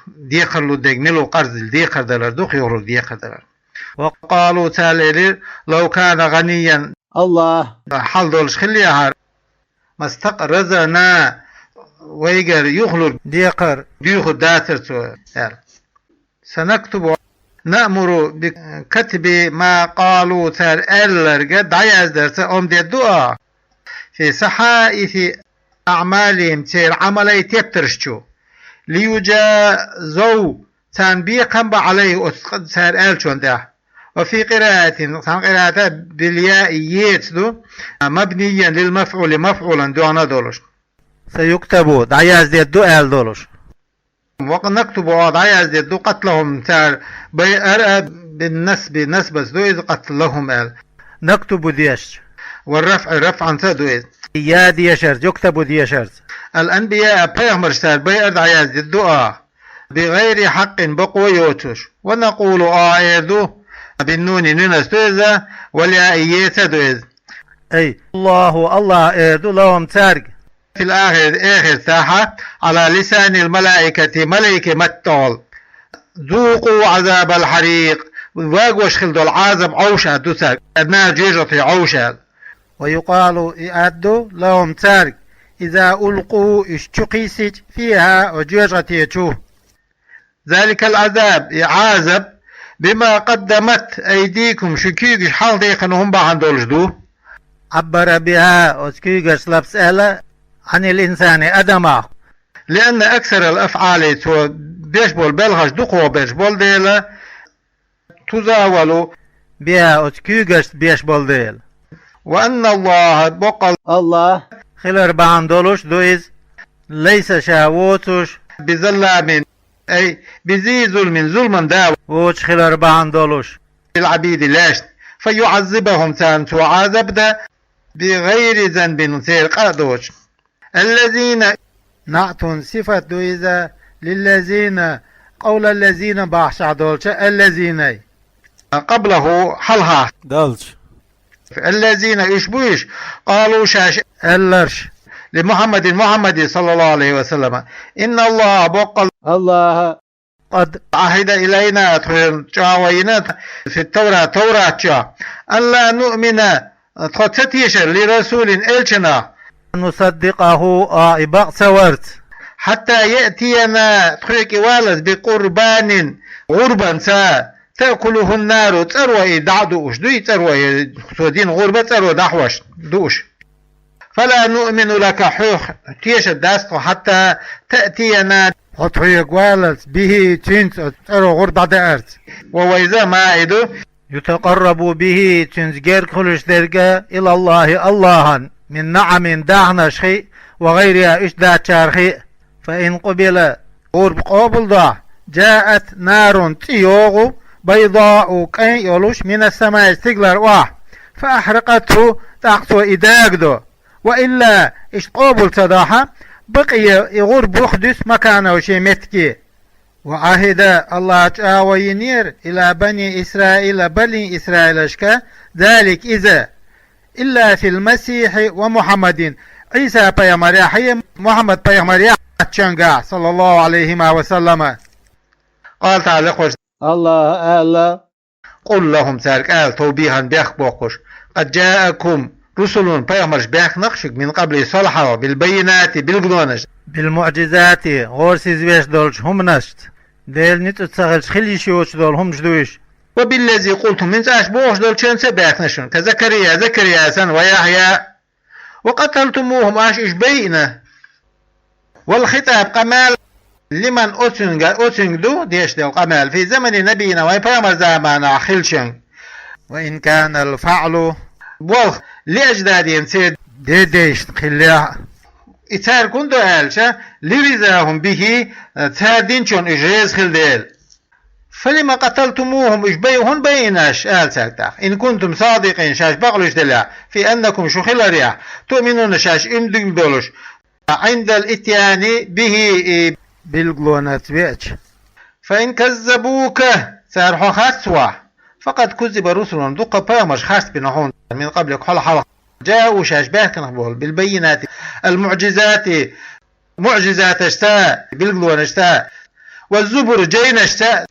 декхарло дерг мила ву, къарз декхар далар ду-кх, юхалург декхар далар. وقالوا цара элира لو كان غنيا Аллахь хьал долуш хиллехьара, ما استقرضنا вайгара юхалург декхар дуьйхур дацара цо аьлла. سنكتب نأمر بكتب ما قالوا цара аьлларг дӀаяздарца омма дедду ахьа في صحائف أعمالهم церан Ӏамалийн тептарш чу. ليجازوا царна бекхам бан عليه оцу цара аьллачунна тӀехь. وفي قراءة цхьана къираата بالياء еца ду, مبنيا للمفعول мафӀулан доьгӀна долуш. سيكتب дӀаяздедду аьлла долуш. ونكتب оха дӀаяздедду قتلهم цара байар а بالنصب насбаца ду иза قتلهم аьлла. نكتب дешча. والرفع рафӀанца а ду иза. Я дешарца, يكتب дешарца. الأنبياء пайхамарш цара байар дӀаяздедду оха. بغير حق бакъо йоцуш. ونقول оха эр ду, بالنون нуьнас ду иза, والياء еца а ду иза. أي الله Аллахь эр ду لهم цаьрга. في الآخرة эхартахь على لسان الملائكة малайкийн маттахула. ذوقوا عذاب الحريق вагош хила долу Ӏазап Ӏовша ду цаьрга, النار жоьжахати Ӏовша. ويقال и эр ду لهم цаьрга إذا ألقوا уьш чу кхийсича فيها оцу жоьжахати чу. ذلك العذاب и Ӏазап بما قدمت أيديكم шун куьйгаш хьалха даьккхина хӀума бахьана долуш ду. عبر بها оцу куьйгашца лафз аьлла عن الإنسان адамах. لأن أكثر الأفعال цо беш болу белхаш дукхахберш болу дела, تزاول بها оцу куьйгашца беш болу дела. وأن الله боккъал Аллахь хилар бахьана долуш ду иза, ليس ша воцуш بظلام أي بذي ظلم зулман да воцуш хилар бахьана долуш للعبيد лаьшна. فيعذبهم царна цо Ӏазап дан بغير ذنب церан къа а доцуш. الذين نعت сифат ду иза للذين قول الذين бахьашехь долчу الذين قبله хьалха далча. الذين уьш бу уьш قالوا шаьш аьлларш لمحمد Мухьаммаде صلى الله عليه وسلم إن الله боккъал Аллахь قد عهد إلينا тхуна чӀагӀо йина في التوراة Таврат чохь أن لا نؤمن тхо ца тешара لرسول элчанах نصدقه оха и бакъ ца варца حتى يأتينا тхоьга и валаза بقربان гӀурбанца تأكله النار цӀаро и дӀа а дууш ду, и цӀаро и цо дина гӀурба цӀаро дӀахьош дууш. فلا نؤمن لك хьоьх тешар дац тхо حتى تأتينا хьо тхоьга валалц به цуьнца оцу цӀаро гӀурба дӀадаарца. وهو иза ма и ду يتقرب به цуьнца герга хуьлуш дерг إلى الله Аллахьана من نعم дахнашхий وغيرها уьш дацчархий. فإن قبل гӀурба къобалдахь جاءت نار цӀе йогӀу بيضاء, кӀайн а йолуш, من السماء, стигалара охьа. فأحرقته, тӀаккха цо и дагадо. وإلا, иштта къобал ца дахь, بقي, и гӀурба юхадуьсу, مكانه, шен меттиге. وعهد, АллахӀа чӀагӀо йинера, إلى بني إسرائيل, бани Исраилашка, ذلك, иза, إلا في المسيح ومحمد, Ӏийса пайхамарехь а, Мухьаммад пайхамарехь а, чангахь, صلى الله عليهما وسلم. قال تعالى, кхош АллахӀа аьлла: قل لهم, цаьрга ала, توبيخا, бехк боккхуш: قد جاءكم رسل, пайхамарш баьхкина-кх шуьга, من قبل, сол хьалха, بالبينات, билгалонаш, بالمعجزات, гӀорасизвеш долчу хӀуманашца, Делан ницкъ ца хилча хила йиш йоцуш долу хӀуманаш ду уьш. وبالذي قلتم, хӀинца аш бохуш долчуьнца а баьхкина шуна, كزكريا, Закария санна, ويحيى, وقتلتموهم, аш уьш байина. والخطاب, къамел, لمن, оцуьнга, оцуьнга ду деш долу къамел, في زمن نبينا, вайн пайхамар заманахь хиллачуьнга. وإن كان الفعل, болх, لأجدادهم, церан дедайшна хиллехь а. И цаьрга хӀунда ду аьлча, لرضاهم به, цара динчунна уьш реза хилла дела. فلم قتلتموهم, уьш бай-, хӀунда байина аш, ала цаьрга тӀаккха, إن كنتم صادقين, шаьш бакълуьйш делахь, في أنكم, шу хиларехь, تؤمنون, шаьш иман дина долуш, عند الإتيان به, и билгалонца веача. فإن كذبوك, цара хьо харцвахь, فقد كذب رسل, дуккха пайхамарш харцбина хьуна, من قبلك, хьол хьалха, جاءوا, шаьш баьхкина болу, بالبينات, المعجزات, муӀжизаташца, билгалонашца, والزبر, жайнашца,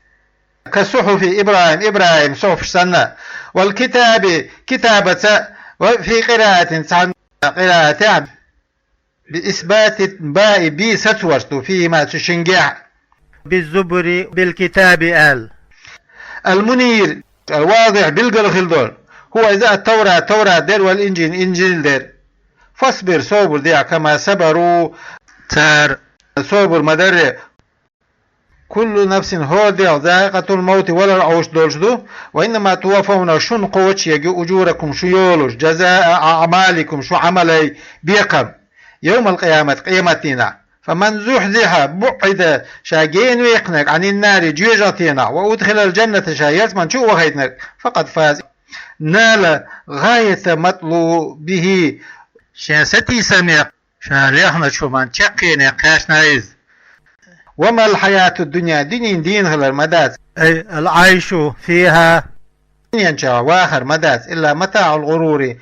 كصحف إبراهيم, ИбрахӀим сухьфаш санна, والكتاب, китабаца, وفي قراءة, цхьана къираатехь, بإثبات الباء, би сацорца ду, فيهما, цу шингехь. بالزبر, بالكتاب аьлла. المنير, الواضح, билггал хилла долу. هو, иза, التوراة, Таврат дера, والإنجيل, Инжил дера. فاصبر, собар де, كما صبروا, цара собар ма-дарра. كل نفس, хӀора дегӀ, ذائقة الموت, валар Ӏуш долуш ду, وإنما توفون, шуна кхочуш ерг ю, أجوركم, шу йолуш, جزاء أعمالكم, шун Ӏамалан бекхам, يوم القيامة, къематдийнахь. فمن زحزح, بعد, ша гена ваьккхинарг, عن النار, жоьжахатенах, وأدخل الجنة, ша ялсамани чу а вахийтинарг, فقد فاز, نال غاية مطلوبه, шен сатийсаме, ша лехначу хӀуманна чаккхене кхаьчна иза. وما الحياة الدنيا, дуьненан дийна хилар ма дац, أي العيش فيها, дуьнен чохь вахар ма дац, إلا متاع الغرور,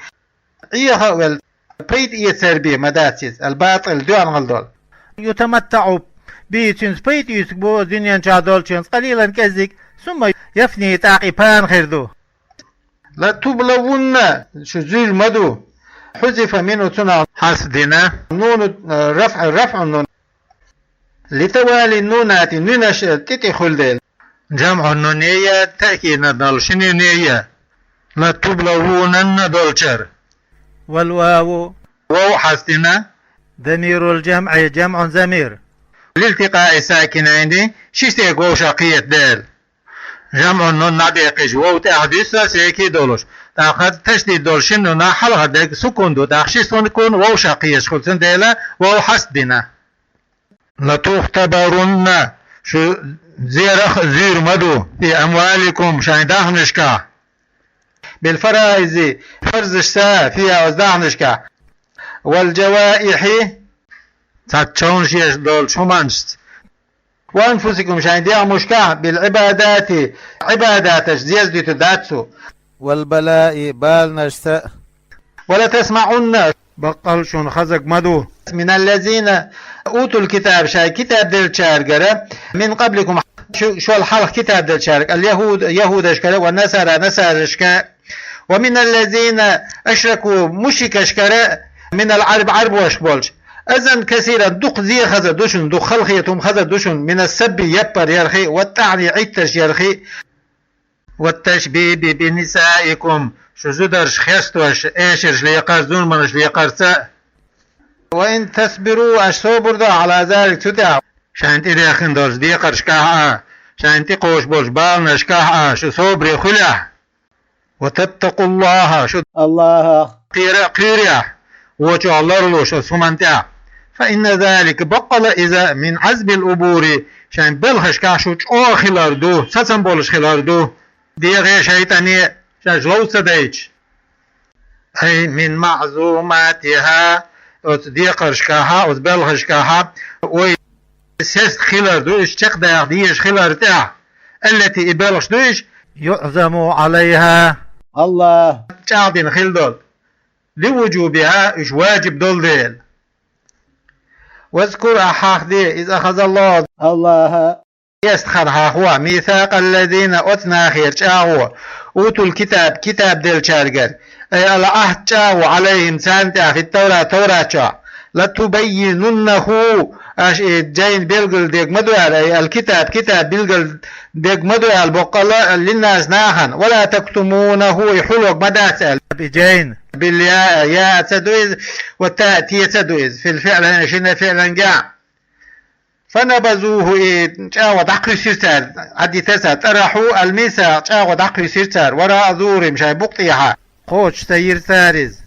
Ӏеха а велла, пайда эцар бен ма дац иза, الباطل, доьгӀангал долу. يتمتع به, цуьнца пайда оьцург бу дуьнен чохь долчуьнца, قليلا, кӀеззиг, ثم يفنى, тӀаккха и пана хир ду. لتبلون, шу зуьйр ма ду. حذف منه, цунах хьазф дина. نون الرفع, рафӀун нун. لتوالي النونات, нуьнаш тӀе-тӀе хуьлу дела. جمع النون я, таъкидна долу шина нун я. لتبلونن долчара. والواو, вов хьазф дина. ضمير الجمع, جمع ضمير. لالتقاء الساكنين, ши стеган вовшах кхета дела. جمع النون наб яьккхича, вов тӀаьхьа дуьсу, секи долуш. ТӀаккха ташдид долу шина нунна хьалха дерг сукун ду, тӀаккха ши сукун вовшах кхеташ хуьлу, цундела вов хьазф дина. لتختبرن, шу зерах а зуьйр ма ду, في أموالكم, шайн дахнашкахь. بالفرائض, фарзашца, فيها, оцу дахнашкахь. والجوارح, цхьацца човнаш еш долчу хӀуманашца. وأنفسكم, шайн дегӀмашкахь, بالعبادات, Ӏибадаташ, зеза дуьтур дац цу. والبلاء, баланашца. ولتسمعن, баккъал шуна хазаг ма ду. من الذين أوتوا الكتاب, шайн китаб деллачаьргара, من قبلكم, шу-, шул хьалха китаб деллачаьрга, اليهود, яхӀудашкара, والنصارى, насарашка, ومن الذين أشركوا, мушрикашкара, من العرب, Ӏарбошка болчу. أذى كثيرا, дукха зе хаза ду шуна, дукха халахетам хаза ду шуна, من السب, яппар ярхи, والطعن, Ӏиттарш ярхи, والتشبيب بنسائكم, шу зударш хестош, эшарш лекхар, зурманаш лекхарца. وإن تصبروا, аш собар до, على ذلك, цу тӀехь, шайн тӀедехкина долчу декхаршкахь а, шайн тӀекхочуш болчу баланашкахь а, шу собаре хуьлехь. وتتقوا الله, шу АллахӀах кхера а кхийрехь, вочохь ларлуш оцу хӀуманна тӀехь. فإن ذلك, баккъала иза, من عزم الأمور, шайн белхашкахь шу чӀогӀа хилар ду, сацам болуш хилар ду. дегӀе, шайтӀане шаьш лов ца дайча. أي من معزوماتها, оцу декхаршкахьа, оцу белхашкахьа, вай сест хилар ду, уьш чекхдаха дезаш хилар тӀехь, التي, и белхаш ду уьш, يعزم عليها, АллахӀа чӀагӀдина хила долу, لوجوبها, уьш ваджиб долу дела. واذكر, ахьа хьахаде, إذ أخذ الله, АллахӀа эстхар хьахо, ميثاق الذين, оцу нахера чӀагӀо, أوتوا الكتاب, китаб деллачаьргара, أي العهد, чӀагӀо, عليهم, царна тӀехь, في التوراة, Таврат чохь, لتبيننه, аша и джайн билгалдерг ма ду аьлла, أي الكتاب, китаб билгалдерг ма ду аьлла, боккъала, للناس, нахана, ولا تكتمونه, и хьулорг ма дац аьлла, и джайн, بالياء, яа ца ду иза, والتاء, те ца ду иза, في الفعلين, шина фиълангахь. فنبذوه, и чӀагӀо дӀакхуьйсира цара, Ӏадитар цара, طرحوا الميثاق, чӀагӀо дӀакхуьйсира цара, وراء ظهورهم, шайн букъа тӀехьа, кхочуш ца йира цара иза.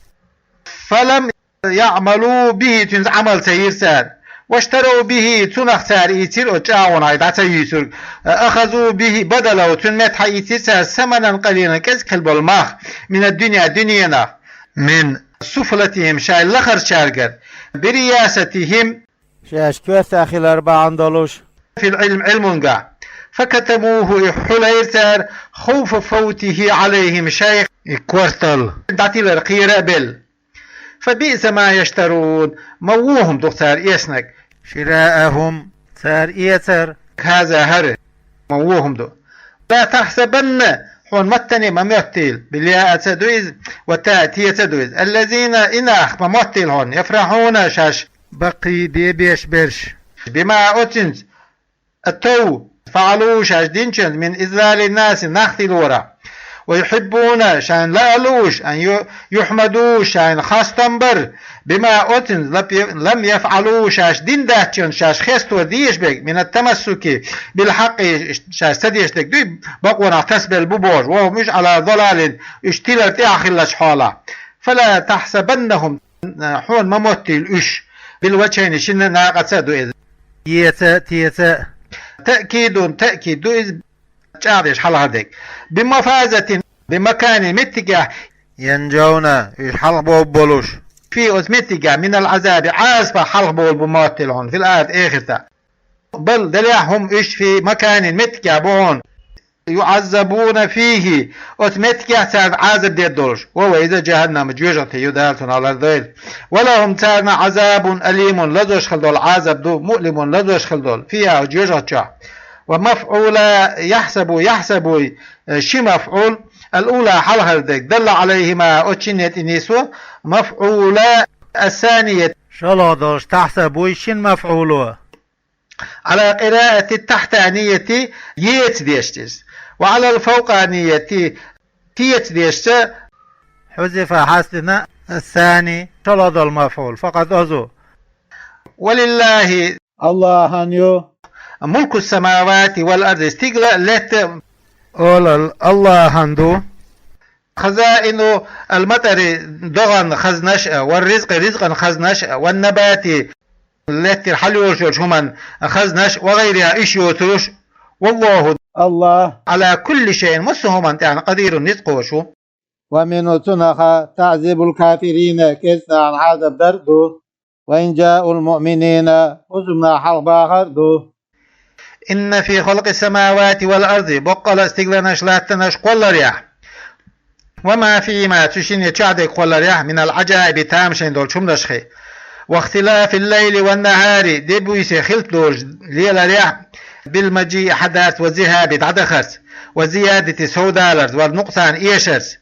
فلم يعملوا به, цуьнца Ӏамал ца йира цара. واشتروا به, цунах цара ийцира оцу чӀагӀонах дӀа ца юьйцург. أخذوا به بدلا, цуьнан меттахь ийцира цара, ثمنا قليلا, кӀезиг хилла болу мах, من الدنيا, дуьненах, من سفلتهم, шайн лахарчаьргара, برياستهم, шаьш коьрта хилар бахьана долуш, في العلم, Ӏилмунгахь, فكتموه, и хьулайра цара, خوف فوته عليهم, шайх, и кортал дӀатилар кхера а белла. فبئس ما يشترون, ма вон хӀума ду цара эцнарг. شراءهم, цара эцар. هذا, хӀара, ма вон хӀума ду. لا تحسبن, хьуна маттане ма моттийла, بالياء ца ду иза, والتاء, те ца ду иза, الذين, и нах ма моттийла хьуна, يفرحون, шаьш баккхий бен беш берш, بما, оцуьнца, أتوا, فعلوا, шаьш динчуьнца, من إضلال الناس, нах тилорах, ويحبون, шайна лаа лууш, أن ي-, يحمدوا, шайна хастам бар, بما, оцуьнца, لم يفعلوا, шаьш дина дац, шаьш хесто дезаш берг, من التمسك بالحق, шаьш ца дезаш дерг дуй, бакъонах тасабелла бу бохуш, وهم, уьш, على ضلال, уьш тилар тӀехь хиллачу хьолахь. فلا تحسبنهم, хьуна ма моттийла уьш, بالوجهين, шина накъаца а ду иза. Еца, теца. تأكيد, таъкид ду иза, чӀагӀдеш хьалхара дерг. بمفازة, بمكان, меттигехь, ينجون, уьш хьалхабовла болуш, فيه, оцу меттигехь, من العذاب, Ӏазапах хьалхабовла бу моттийла хьуна, في الآخرة, эхартахь. بل, делахь хӀума уьш, في مكان, меттигехь бу хьуна, يعذبون فيه, оцу меттигехь царна Ӏазап дер долуш, وهو, иза, جهنم, жоьжахати ю, Дала цунах лардойла. ولهم, царна, عذاب أليم, лазош хила долу Ӏазап ду, مؤلم, лазош хила долу, فيها, жоьжахати чохь. ومفعولا يحسب, يحسب, ши мафӀул, الأولى, хьалхара дерг, دل عليهما, оцу шинна тӀе нисво, مفعولا الثانية, шолгӀа долуш تحسب, шина мафӀуло. على قراءة التحتانية, еца дешча иза. وعلى الفوقانية, теца дешча, حذف, хьастина, الثاني, шолгӀа долу мафӀул, فقط, озу. ولله, АллахӀан ю, ملك السماوات والأرض, стигла а, летта а, олалла АллахӀан ду. خزائن المطر, догӀан хазнаш а, والرزق, ризкъан хазнаш а, والنبات, леттера хьалайолуш йолчу хӀуман хазнаш, وغيرها, уьш йоцурш. والله, АллахӀ, على كل شيء, массо а хӀуманна тӀехь, قدير, ницкъ кхочуш ву. ومنه, цунах, تعذيب الكافرين, кӀезиг нахана Ӏазап дар а ду. وإنجاء المؤمنين, бусулба нах хьалхабахар а ду. إن في خلق السماوات والأرض, боккъала а стигланаш, латтанаш кхолларехь, وما فيهما, цу шинна чохь дерг кхолларехь, من العجائب, тамашийна долчу хӀуманашхий, واختلاف الليل والنهار, де-буьйса хилта долуш леларехь, بالمجيء, хьадарца, والذهاب, дӀадахарца, والزيادة, совдаларца, والنقصان, эшарца,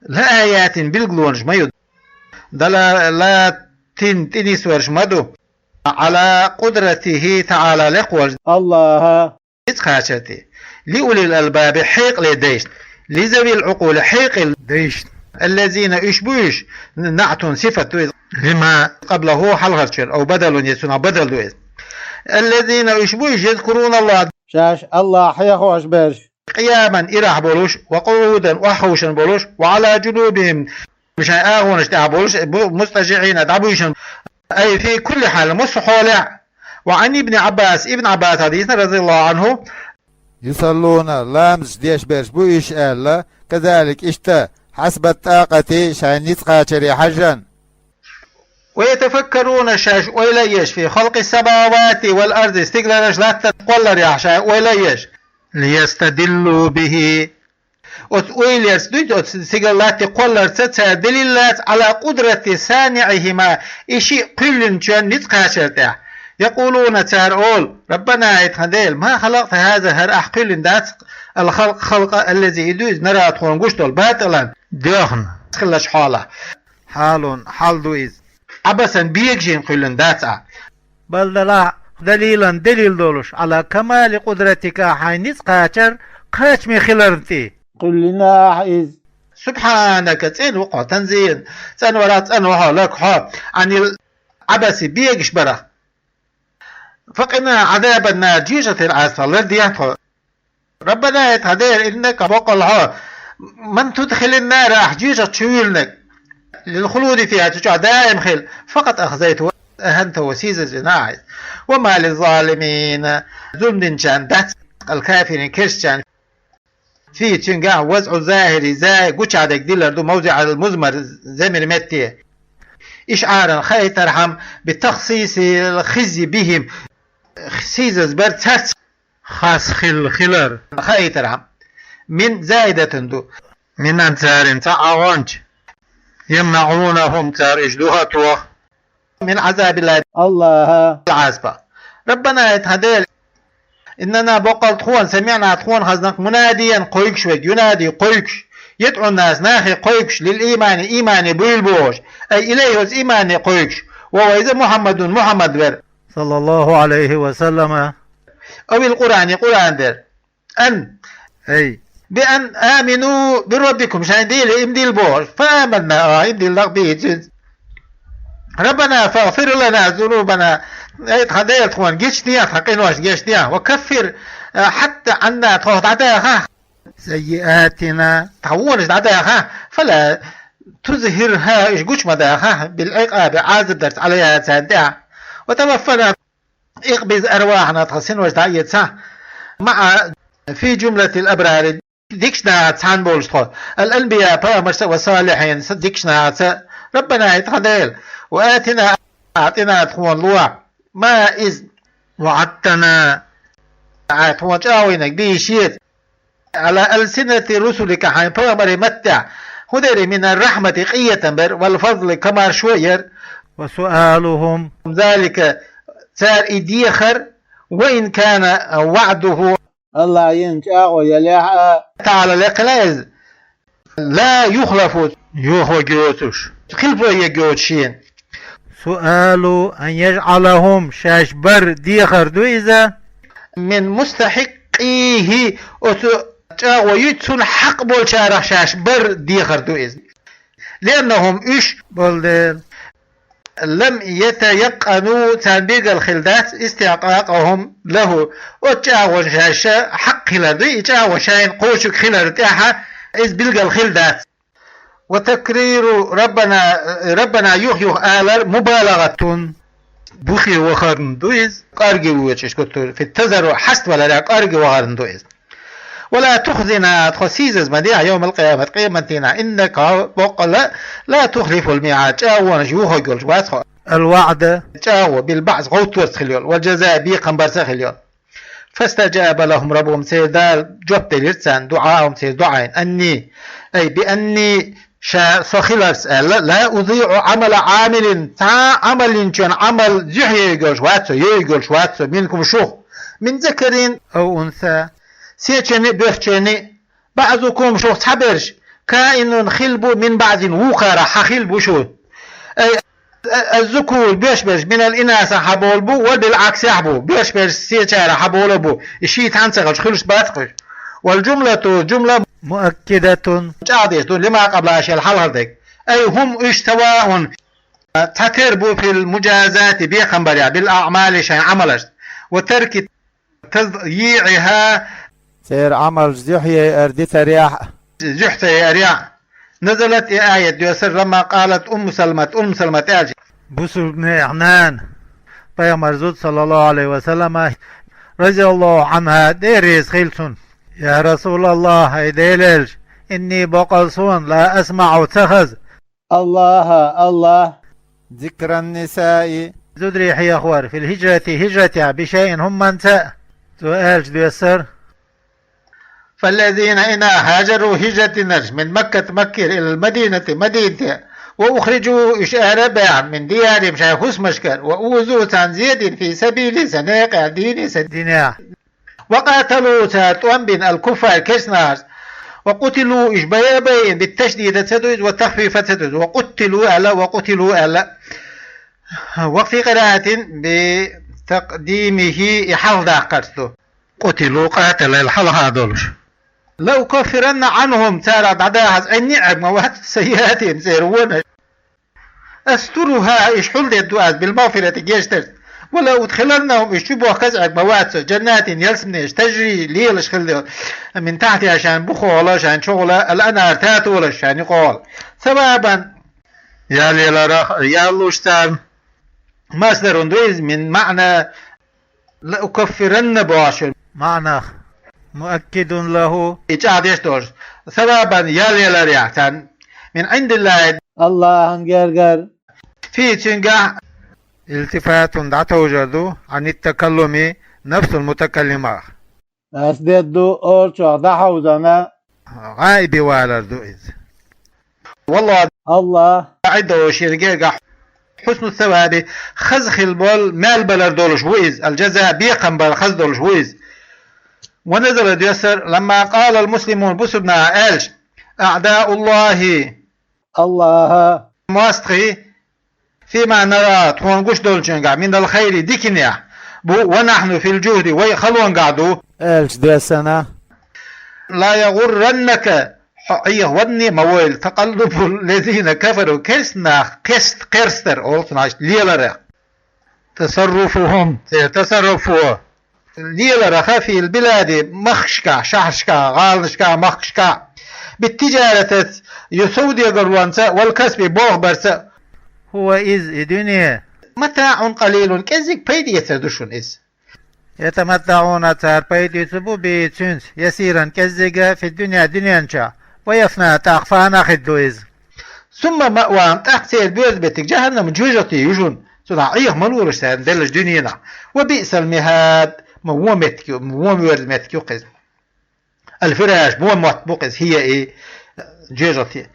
لآيات, билгалонаш ма ю, دلالات, тӀенисварш ма ду, على قدرته تعالى, лекхачу АллахӀан ницкъ кхачар тӀе, لأولي الألباب, хьекъале дайшна, لذوي العقول, хьекъал дайшна, الذين, уьш бу уьш, نعت, сифат ду иза, لما قبله, хьалхарчуьра, أو بدل, я цунах бадал ду иза, الذين, уьш бу уьш, يذكرون الله, шаьш АллахӀ хьехош берш, قياما, ирахь болуш, وقعودا, охьаховшина болуш, وعلى جنوبهم, шайн агӀонаш тӀехь болуш, бу-, مضطجعين, дӀабуьйшина, أي في كل حال, массо а хьолехь. وعن ابن عباس, Ибн Ӏаббасах дийцина, رضي الله عنه, يصلون, ламаз деш берш бу уьш аьлла, كذلك, иштта, حسب الطاقة, шайн ницкъ кхачаре хьажжан. ويتفكرون, шаьш ойла еш, في خلق السماوات والأرض, стигалараш латтар кхолларехь шаьш ойла еш. ليستدلوا به, оцу ойлаца дуьйцу, оцу стигал латте кхолларца цара дилиллац, على قدرة صانعهما, и шиъ кхоьллинчун ницкъ кхачар тӀехь. يقولون, цара олу: ربنا, ай тхан Дела, ما خلقت هذا, хӀара ахь кхоьллина дац, الخلق, халкъ, الذي, и ду иза, نراه, тхуна гуш долу, باطلا, доьхна, хилалаш хьолахь. حال, хьал ду иза. عبثا, бегашина кхоьллина дац ахь. بل, далахь, دليلا, делил долуш, على كمال قدرتك, хьайн ницкъ кхачар кхачаме хиларна тӀе. Кхоьллина ахь иза. سبحانك, цӀена ву хьо, تنزيها, цӀанварах цӀанву хьо, لك, хьо, عن العبث, бегаш барах. فقنا عذاب النار, жоьжахатин Ӏазапах лардехьа тхо. ربنا, ай тхан Дела, إنك, боккъал хьо, من تدخل النار, ахь жоьжахати чу вуьйлинарг, للخلود فيها, цу чохь даим хила, فقد أخزيته, أهنته, сийсазвина ахь иза. وما للظالمين, зулам динчарна дац, الكافرين, керстанчарна, فيه, цуьнгахь, وضع الظاهر, за-, гучахь дерг дилар ду, موضع المضمر, замир метте. إشعارا, хаийтархьама, بتخصيص الخزي بهم, сийсазбар царца хас хилла хилар. Хаийтархьама. من زائدة ду. من, царна цхьа а гӀонча. يمنعونهم, цара уьш духа а тоха. من عذاب الله, АллахӀан Ӏазапах. ربنا, ай тхан Дела, إننا, боккъал тхуна, سمعنا, тхуна хезна, مناديا, кхойкуш верг, ينادي, кхойкуш, يدعو الناس, нахе кхойкуш, للإيمان, иймане буйла бохуш, أي إليه, оцу иймане кхойкуш, وهو, иза, محمد, Мухьаммад вер, صلى الله عليه وسلم, أو القرآن, Къуръан дер. أن, ай, بأن آمنوا بربكم, шайн Деле ийман дилла бохуш. فآمنا, а, ийман дилла, به, цуьнца. ربنا فاغفر لنا ذنوبنا, ай тхан Дела, тхуна гечдехьа, тхан къинош гечдехьа, وكفر, а, حتى عنا, тхох дӀадахахьа, سيئاتنا, тхан вонаш дӀадахахьа, فلا تظهرها, уьш гучу ма дахахьа, بالعقاب, Ӏазап дарца, عليها, царна тӀехь, وتوفنا, экъабеза أرواحنا, тхан синош дӀаэцахьа, مع, في جملة الأبرار, дикачу нахаца цхьаьна болуш тхо, الأنبياء, пайхамарш а, والصالحين, са дикачу нахаца. ربنا, ай тхан Дела, وآتنا, أعطنا, тхуна лохьа, ما, иза, وعدتنا, ахь тхуна чӀагӀо йинарг бийшица, على ألسنة رسلك, хьайн пайхамарийн маттехь, хӀун дерриг, من الرحمة, къинхетам бер, والفضل, комаьршо яр, وسؤالهم ذلك, цара и дехар, وإن كان وعده, АллахӀан йина чӀагӀо ялахь а, تعالى, лекхина иза, لا يخلف, йохо йоцуш, хилпо йоцуш шена. سؤال أن يجعلهم, шаьш бар дехар ду иза. من مستحقيه, оцу чӀагӀо юьйцу цунна хьакъ болчарах шаьш бар дехар ду иза. لأنهم, уьш, болу дела, لم يتيقنوا, царна билггал хилла дац, استحقاقهم له, оцу чӀагӀонна шаьш хьакъ хилар ду, и чӀагӀо шайна кхочург хилар тӀехь, иза билггал хилла дац. وتكرير ربنا, ربنا юх-юха алар, مبالغة, бухе вахарна ду иза, кӀорге воьдуш, في التضرع, хьаставаларехь кӀорге вахарна ду иза. ولا تخزنا, тхо сийсаз ма дехьа, يوم القيامة, къематдийнахь, إنك, боккъала, لا تخلف الميعاد, чӀагӀонаш юхо йолуш вац хьо. الوعد, чӀагӀо, بالبعث, гӀовттарца хила йолу, والجزاء, бекхам барца хила йолу. فاستجاب لهم ربهم, церан Дала жоп делира царна, دعاءهم, церан дуӀайна, أني, أي بأني, ша, со хиларца аьлла, لا أضيع عمل عامل, цхьа а Ӏамал йинчун Ӏамал зуьхьа йойг йолуш вац со, йойг йолуш вац со, منكم, шух, من ذكر أو أنثى, сецарний а, боьрчарний а, بعضكم, шух цхьаберш, كائن, хилла бу, من بعض, вукхарах хьан хилла бу шу. أي الذكور, боьрша берш, من الإناث, хьан болу бу, وبالعكس, бу, боьрша берш сецарах хьан болу бу, и шийтта хьан ца хилча хуьлуш бац кхуьш. والجملة, жумла, مؤكدة, чӀагӀдеш ду, لما قبلها, шел хьалхара дерг. أي هم, уьш, سواء, цхьатера бу, في المجازاة, бекхам барехь, بالأعمال, шайн Ӏамалашца, وترك تضييعها, церан Ӏамалш зуьхьа яйар дитарехь а, зуьхьа ца яйарехь а. نزلت, и аят доьссира, لما قالت أم سلمة, Умму Салмат аьлча, бусулбанех нана, пайхамар зуда, صلى الله عليه وسلم, رضي الله عنها, Дела реза хилва цунна. يا رسول الله, хӀай Делан элча, إني, бакъ ала суна, لا أسمع, ца хеза, الله, الله, ذكر النساء, зударий хьехавар, في الهجرة, хӀижрат тӀа, بشيء, хӀуманца. Цо аьлча доьссар: فالذين, إنما, هاجروا, хӀижрат динарш, من مكة, Маккара, إلى المدينة, Мадинате, وأخرجوا, уьш ара а баьхна, من ديارهم, шоай хӀусамашкара, وأوذوا, царна зе а дина, في سبيلي, сан наькъа, ديني, сан динехьа. وقاتلوا, цара тӀом бина, الكفار, керста нахаца. وقتلوا, уьш байя а байина, بالتشديد ца ду иза, والتخفيف ца ду иза, وقتلوا аьлла, وقتلوا аьлла. وفي قراءة بتقديمه, и хьалхадаккхарца ду. قتلوا, قاتل, аьлла хьалха долуш. لأكفرن عنهم, царах дӀадахаза Ӏин ниӀ Ӏег ма вац, سيئاتهم, церан вонаш. أسترها, уьш хьулдергда аз, بالمغفرة, гечдарца. ولأدخلنهم, уьш чубохказа Ӏег ма вац со, جنات, ялсаманеш, تجري, лелаш хилла, من تحتها, шайна бухахула, шайна чухула, الأنهار, татолаш, шайна юкъахула. ثوابا, ял яларах, ял луш царна. مصدر ду иза, من معنى لأكفرن бохучун маьӀнах. مؤكد له, и чӀагӀдеш долуш. ثوابا, ял яларехь царна. من عند الله, АллахӀан гергара. فيه, цуьнгахь. التفات, дӀатовжар ду, عن التكلم, نفس المتكلم. Ас дедду олучох дӀахьовзана. ГӀаибе валар ду иза. والله, АллахӀ, عنده, шена гергахь, حسن الثواب, хаза хила болу маьл балар долуш ву иза, الجزاء, бекхам бар хаза долуш ву иза. ونزل, доьссар, لما قال المسلمون, бусурба наха аьлча: أعداء الله, АллахӀан мостагӀий, فيما نرى, тхуна гуш долчуьнгахь, من الخير, диканехь бу, ونحن في الجهد, вай халонгахь ду, аьлча доьссана. لا يغرنك, хьо Ӏехаванне ма войла, تقلب الذين كفروا, керста нах кхест-, кхерстар, олу цунах леларах. تصرفهم, церан тасарруф, леларах, في البلاد, махкашкахь, шахьаршкахь, гӀаланашкахь, махкашкахь, بالتجارة, ю сов дегарлонца, والكسب, болх барца. هو, иза, и дуьне, متاع قليل, кӀеззиг пайда эцар ду шуна иза. يتمتعون, цара пайда эцар бу, به, цуьнца, يسيرا, кӀеззиг, في الدنيا, дуьнен чохь, ويفنى, тӀаккха фана хир ду иза. ثم مأواهم, тӀаккха церан боьза меттиг жахӀаннам, жоьжахати ю шуна, цунах Ӏеха ма лолаш царна деллачу дуьненахь. وبئس المهاد, ма вон меттиг ю, ма вон воьрзу меттиг ю-кх иза. الفراش, вон мотт бу-кх иза, хӀе и, жоьжахати.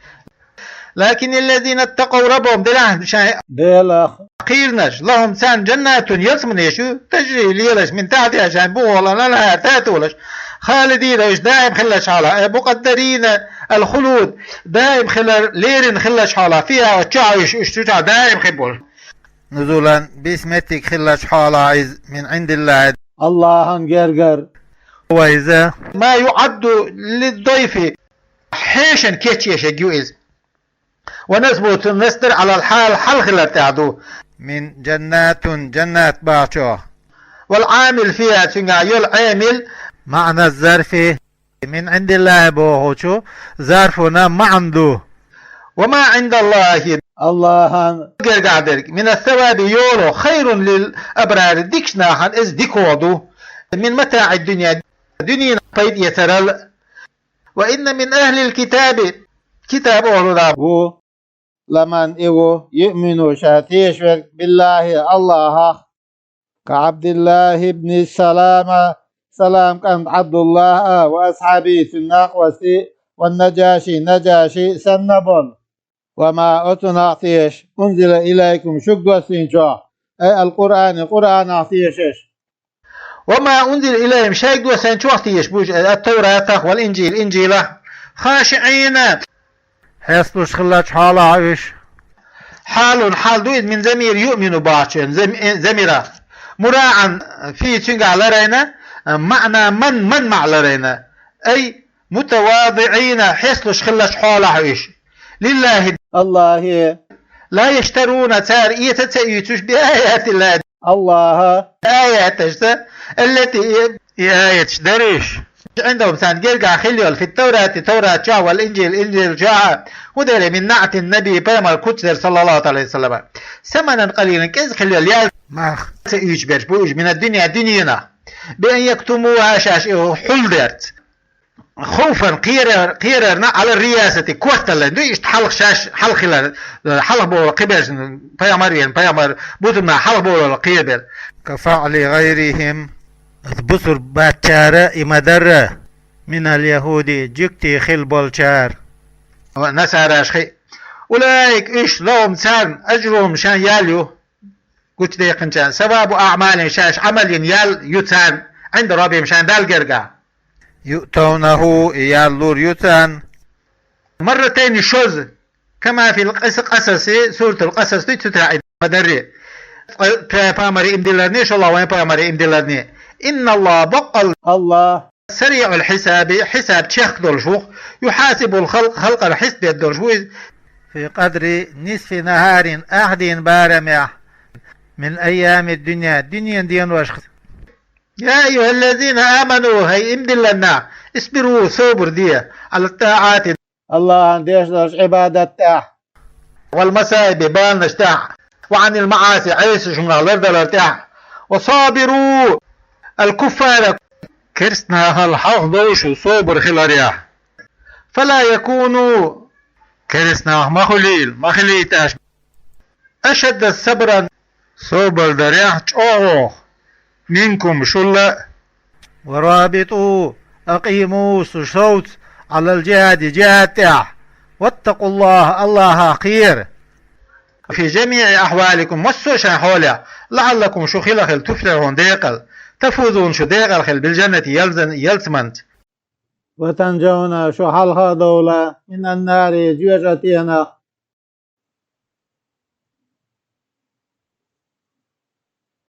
لكن الذين اتقوا ربهم, делахь шайн Делах кхийринарш, لهم, царна, جنات, ялсаманеш ю, تجري, лелаш, من تحتها, шайн бухахула, الأنهار, татолаш, خالدين, уьш даим хиллачу хьолахь, أي مقدرين الخلود, даим хилар лерина хиллачу хьолахь, فيها, оцу чохь уьш, уьш цу чохь даим хир болуш. نزلا, бийса меттиг хиллачу хьолахь иза, من عند الله, АллахӀан гергара. هو, иза, ما يعد للضيف, хьешан кечъешаг ю иза. ونصبه, цуьнан насбар, على الحال, хьал хилар тӀехь ду. من جنات, жаннат бахча. والعامل فيها, цуьнгахь йолу Ӏамил, معنى الظرف, من عند الله бохучу зарфана маьӀна ду. وما عند الله, АллахӀан гергахь дерг, من الثواب, йолу, خير للأبرار, дикачу нахана иза дика ду, من متاع الدنيا, дуьненан пайда эцарал. وإن من أهل الكتاب, китаб охӀлунах ву, لمن, и ву, يؤمن, ша тешаш верг, بالله, АллахӀах, كعبد الله بن سلام, Салам кӀант ӀабдуллахӀа, وأصحابه, цуьнан накъостий, والنجاشي, Нажаши санна болу. وما, оцунах тешаш, أنزل إليكم, шуьга доссийначохь, أي القرآن, Къуръанах тешаш. وما أنزل إليهم, шайга доссийначохь тешаш бу уьш, أي التوراة, والإنجيل, Инжилах, خاشعين, хьесталуш хиллачу хьолахь уьш. حال, хьал ду иза, من ضمير يؤمن бахчан, зам-, э, замира. مراعاة في, цуьнгахь ларайна, معنى من, من маьӀна ларайна. أي متواضعين, хьесталуш хиллачу хьолахь уьш. لله, АллахӀе. لا يشترون, цара эца а ца оьцуш, بآيات الله, АллахӀан аяташца, التي, и аяташ дара уьш, عندهم, царна гергахь хилла йолу, في التوراة, Таврат чохь, والإنجيل, Инжил чохь, хӀун дара, من نعت النبي, пайхамар куц дара, صلى الله عليه وسلم, ثمنا قليلا, кӀезиг хилла йолу ял, мах, ца оьцуш берш бу уьш, من الدنيا, дуьненах. بأن يكتموها шаьш и хьулдерца. خوفا кхерар-, кхерарна على الرياسة корталлин. Ду иштта хьалха шаьш, хьалха хилар, хьалха боху кхибершна, пайхамар вен, пайхамар бусурмна хьалха боху кхебер. كفعل غيرهم, бусур баьччара и ма-дарра, من اليهود, жуьгти хила болчар. Насараш хи. أولئك уьш, لهم царна, أجرهم шайн ял ю. Гучу декханчарна, ثواب أعمالهم шаьш Ӏамал йина ял ю царна, عند ربهم шайн Далла гергахь. يؤتونه и ял лур ю царна. مرتين шозза, كما في القص-, قصص, суратул Къасас дуй цу тӀехь и ма-дарри. Ткъа тхайн пайхамаре и ма-дилларний, шолгӀа вайн пайхамаре и ма-дилларний. إن الله баккъал АллахӀ سريع الحساب хьисаб чехка долуш ву-кх, يحاسب الخلق халкъана хьист дер долуш ву иза. في قدر نصف نهار ахь дийнан барамехь, من أيام الدنيا дуьненан деношкахь. يا أيها الذين آمنوا хӀай и ма-дилларнах, اصبروا собар де, على الطاعات АллахӀана деш долчу Ӏибадат тӀехь, والمصائب баланаш тӀехь, وعن المعاصي Ӏеса хӀуманах лардалар тӀехь, وصابروا الكفار керстанахал хьалха довшу собар хиларехь. فلا يكونوا керстанах ма хуьлийла, ма хилийта аша, أشد صبرا собар дарехь чӀогӀа, منكم шулла а. ورابطوا أقيموا шу совца, على الجهاد жихӀад тӀехь, واتقوا الله АллахӀах кхера. في جميع أحوالكم массо а шайн хьолехь, لعلكم шу хила хила, تفلحون декъала, تفوزون шу декъала хила, بالجنة ялзан-, ялсаманца. وتنجون шу хьалха а довла, من النار жоьжахатенах,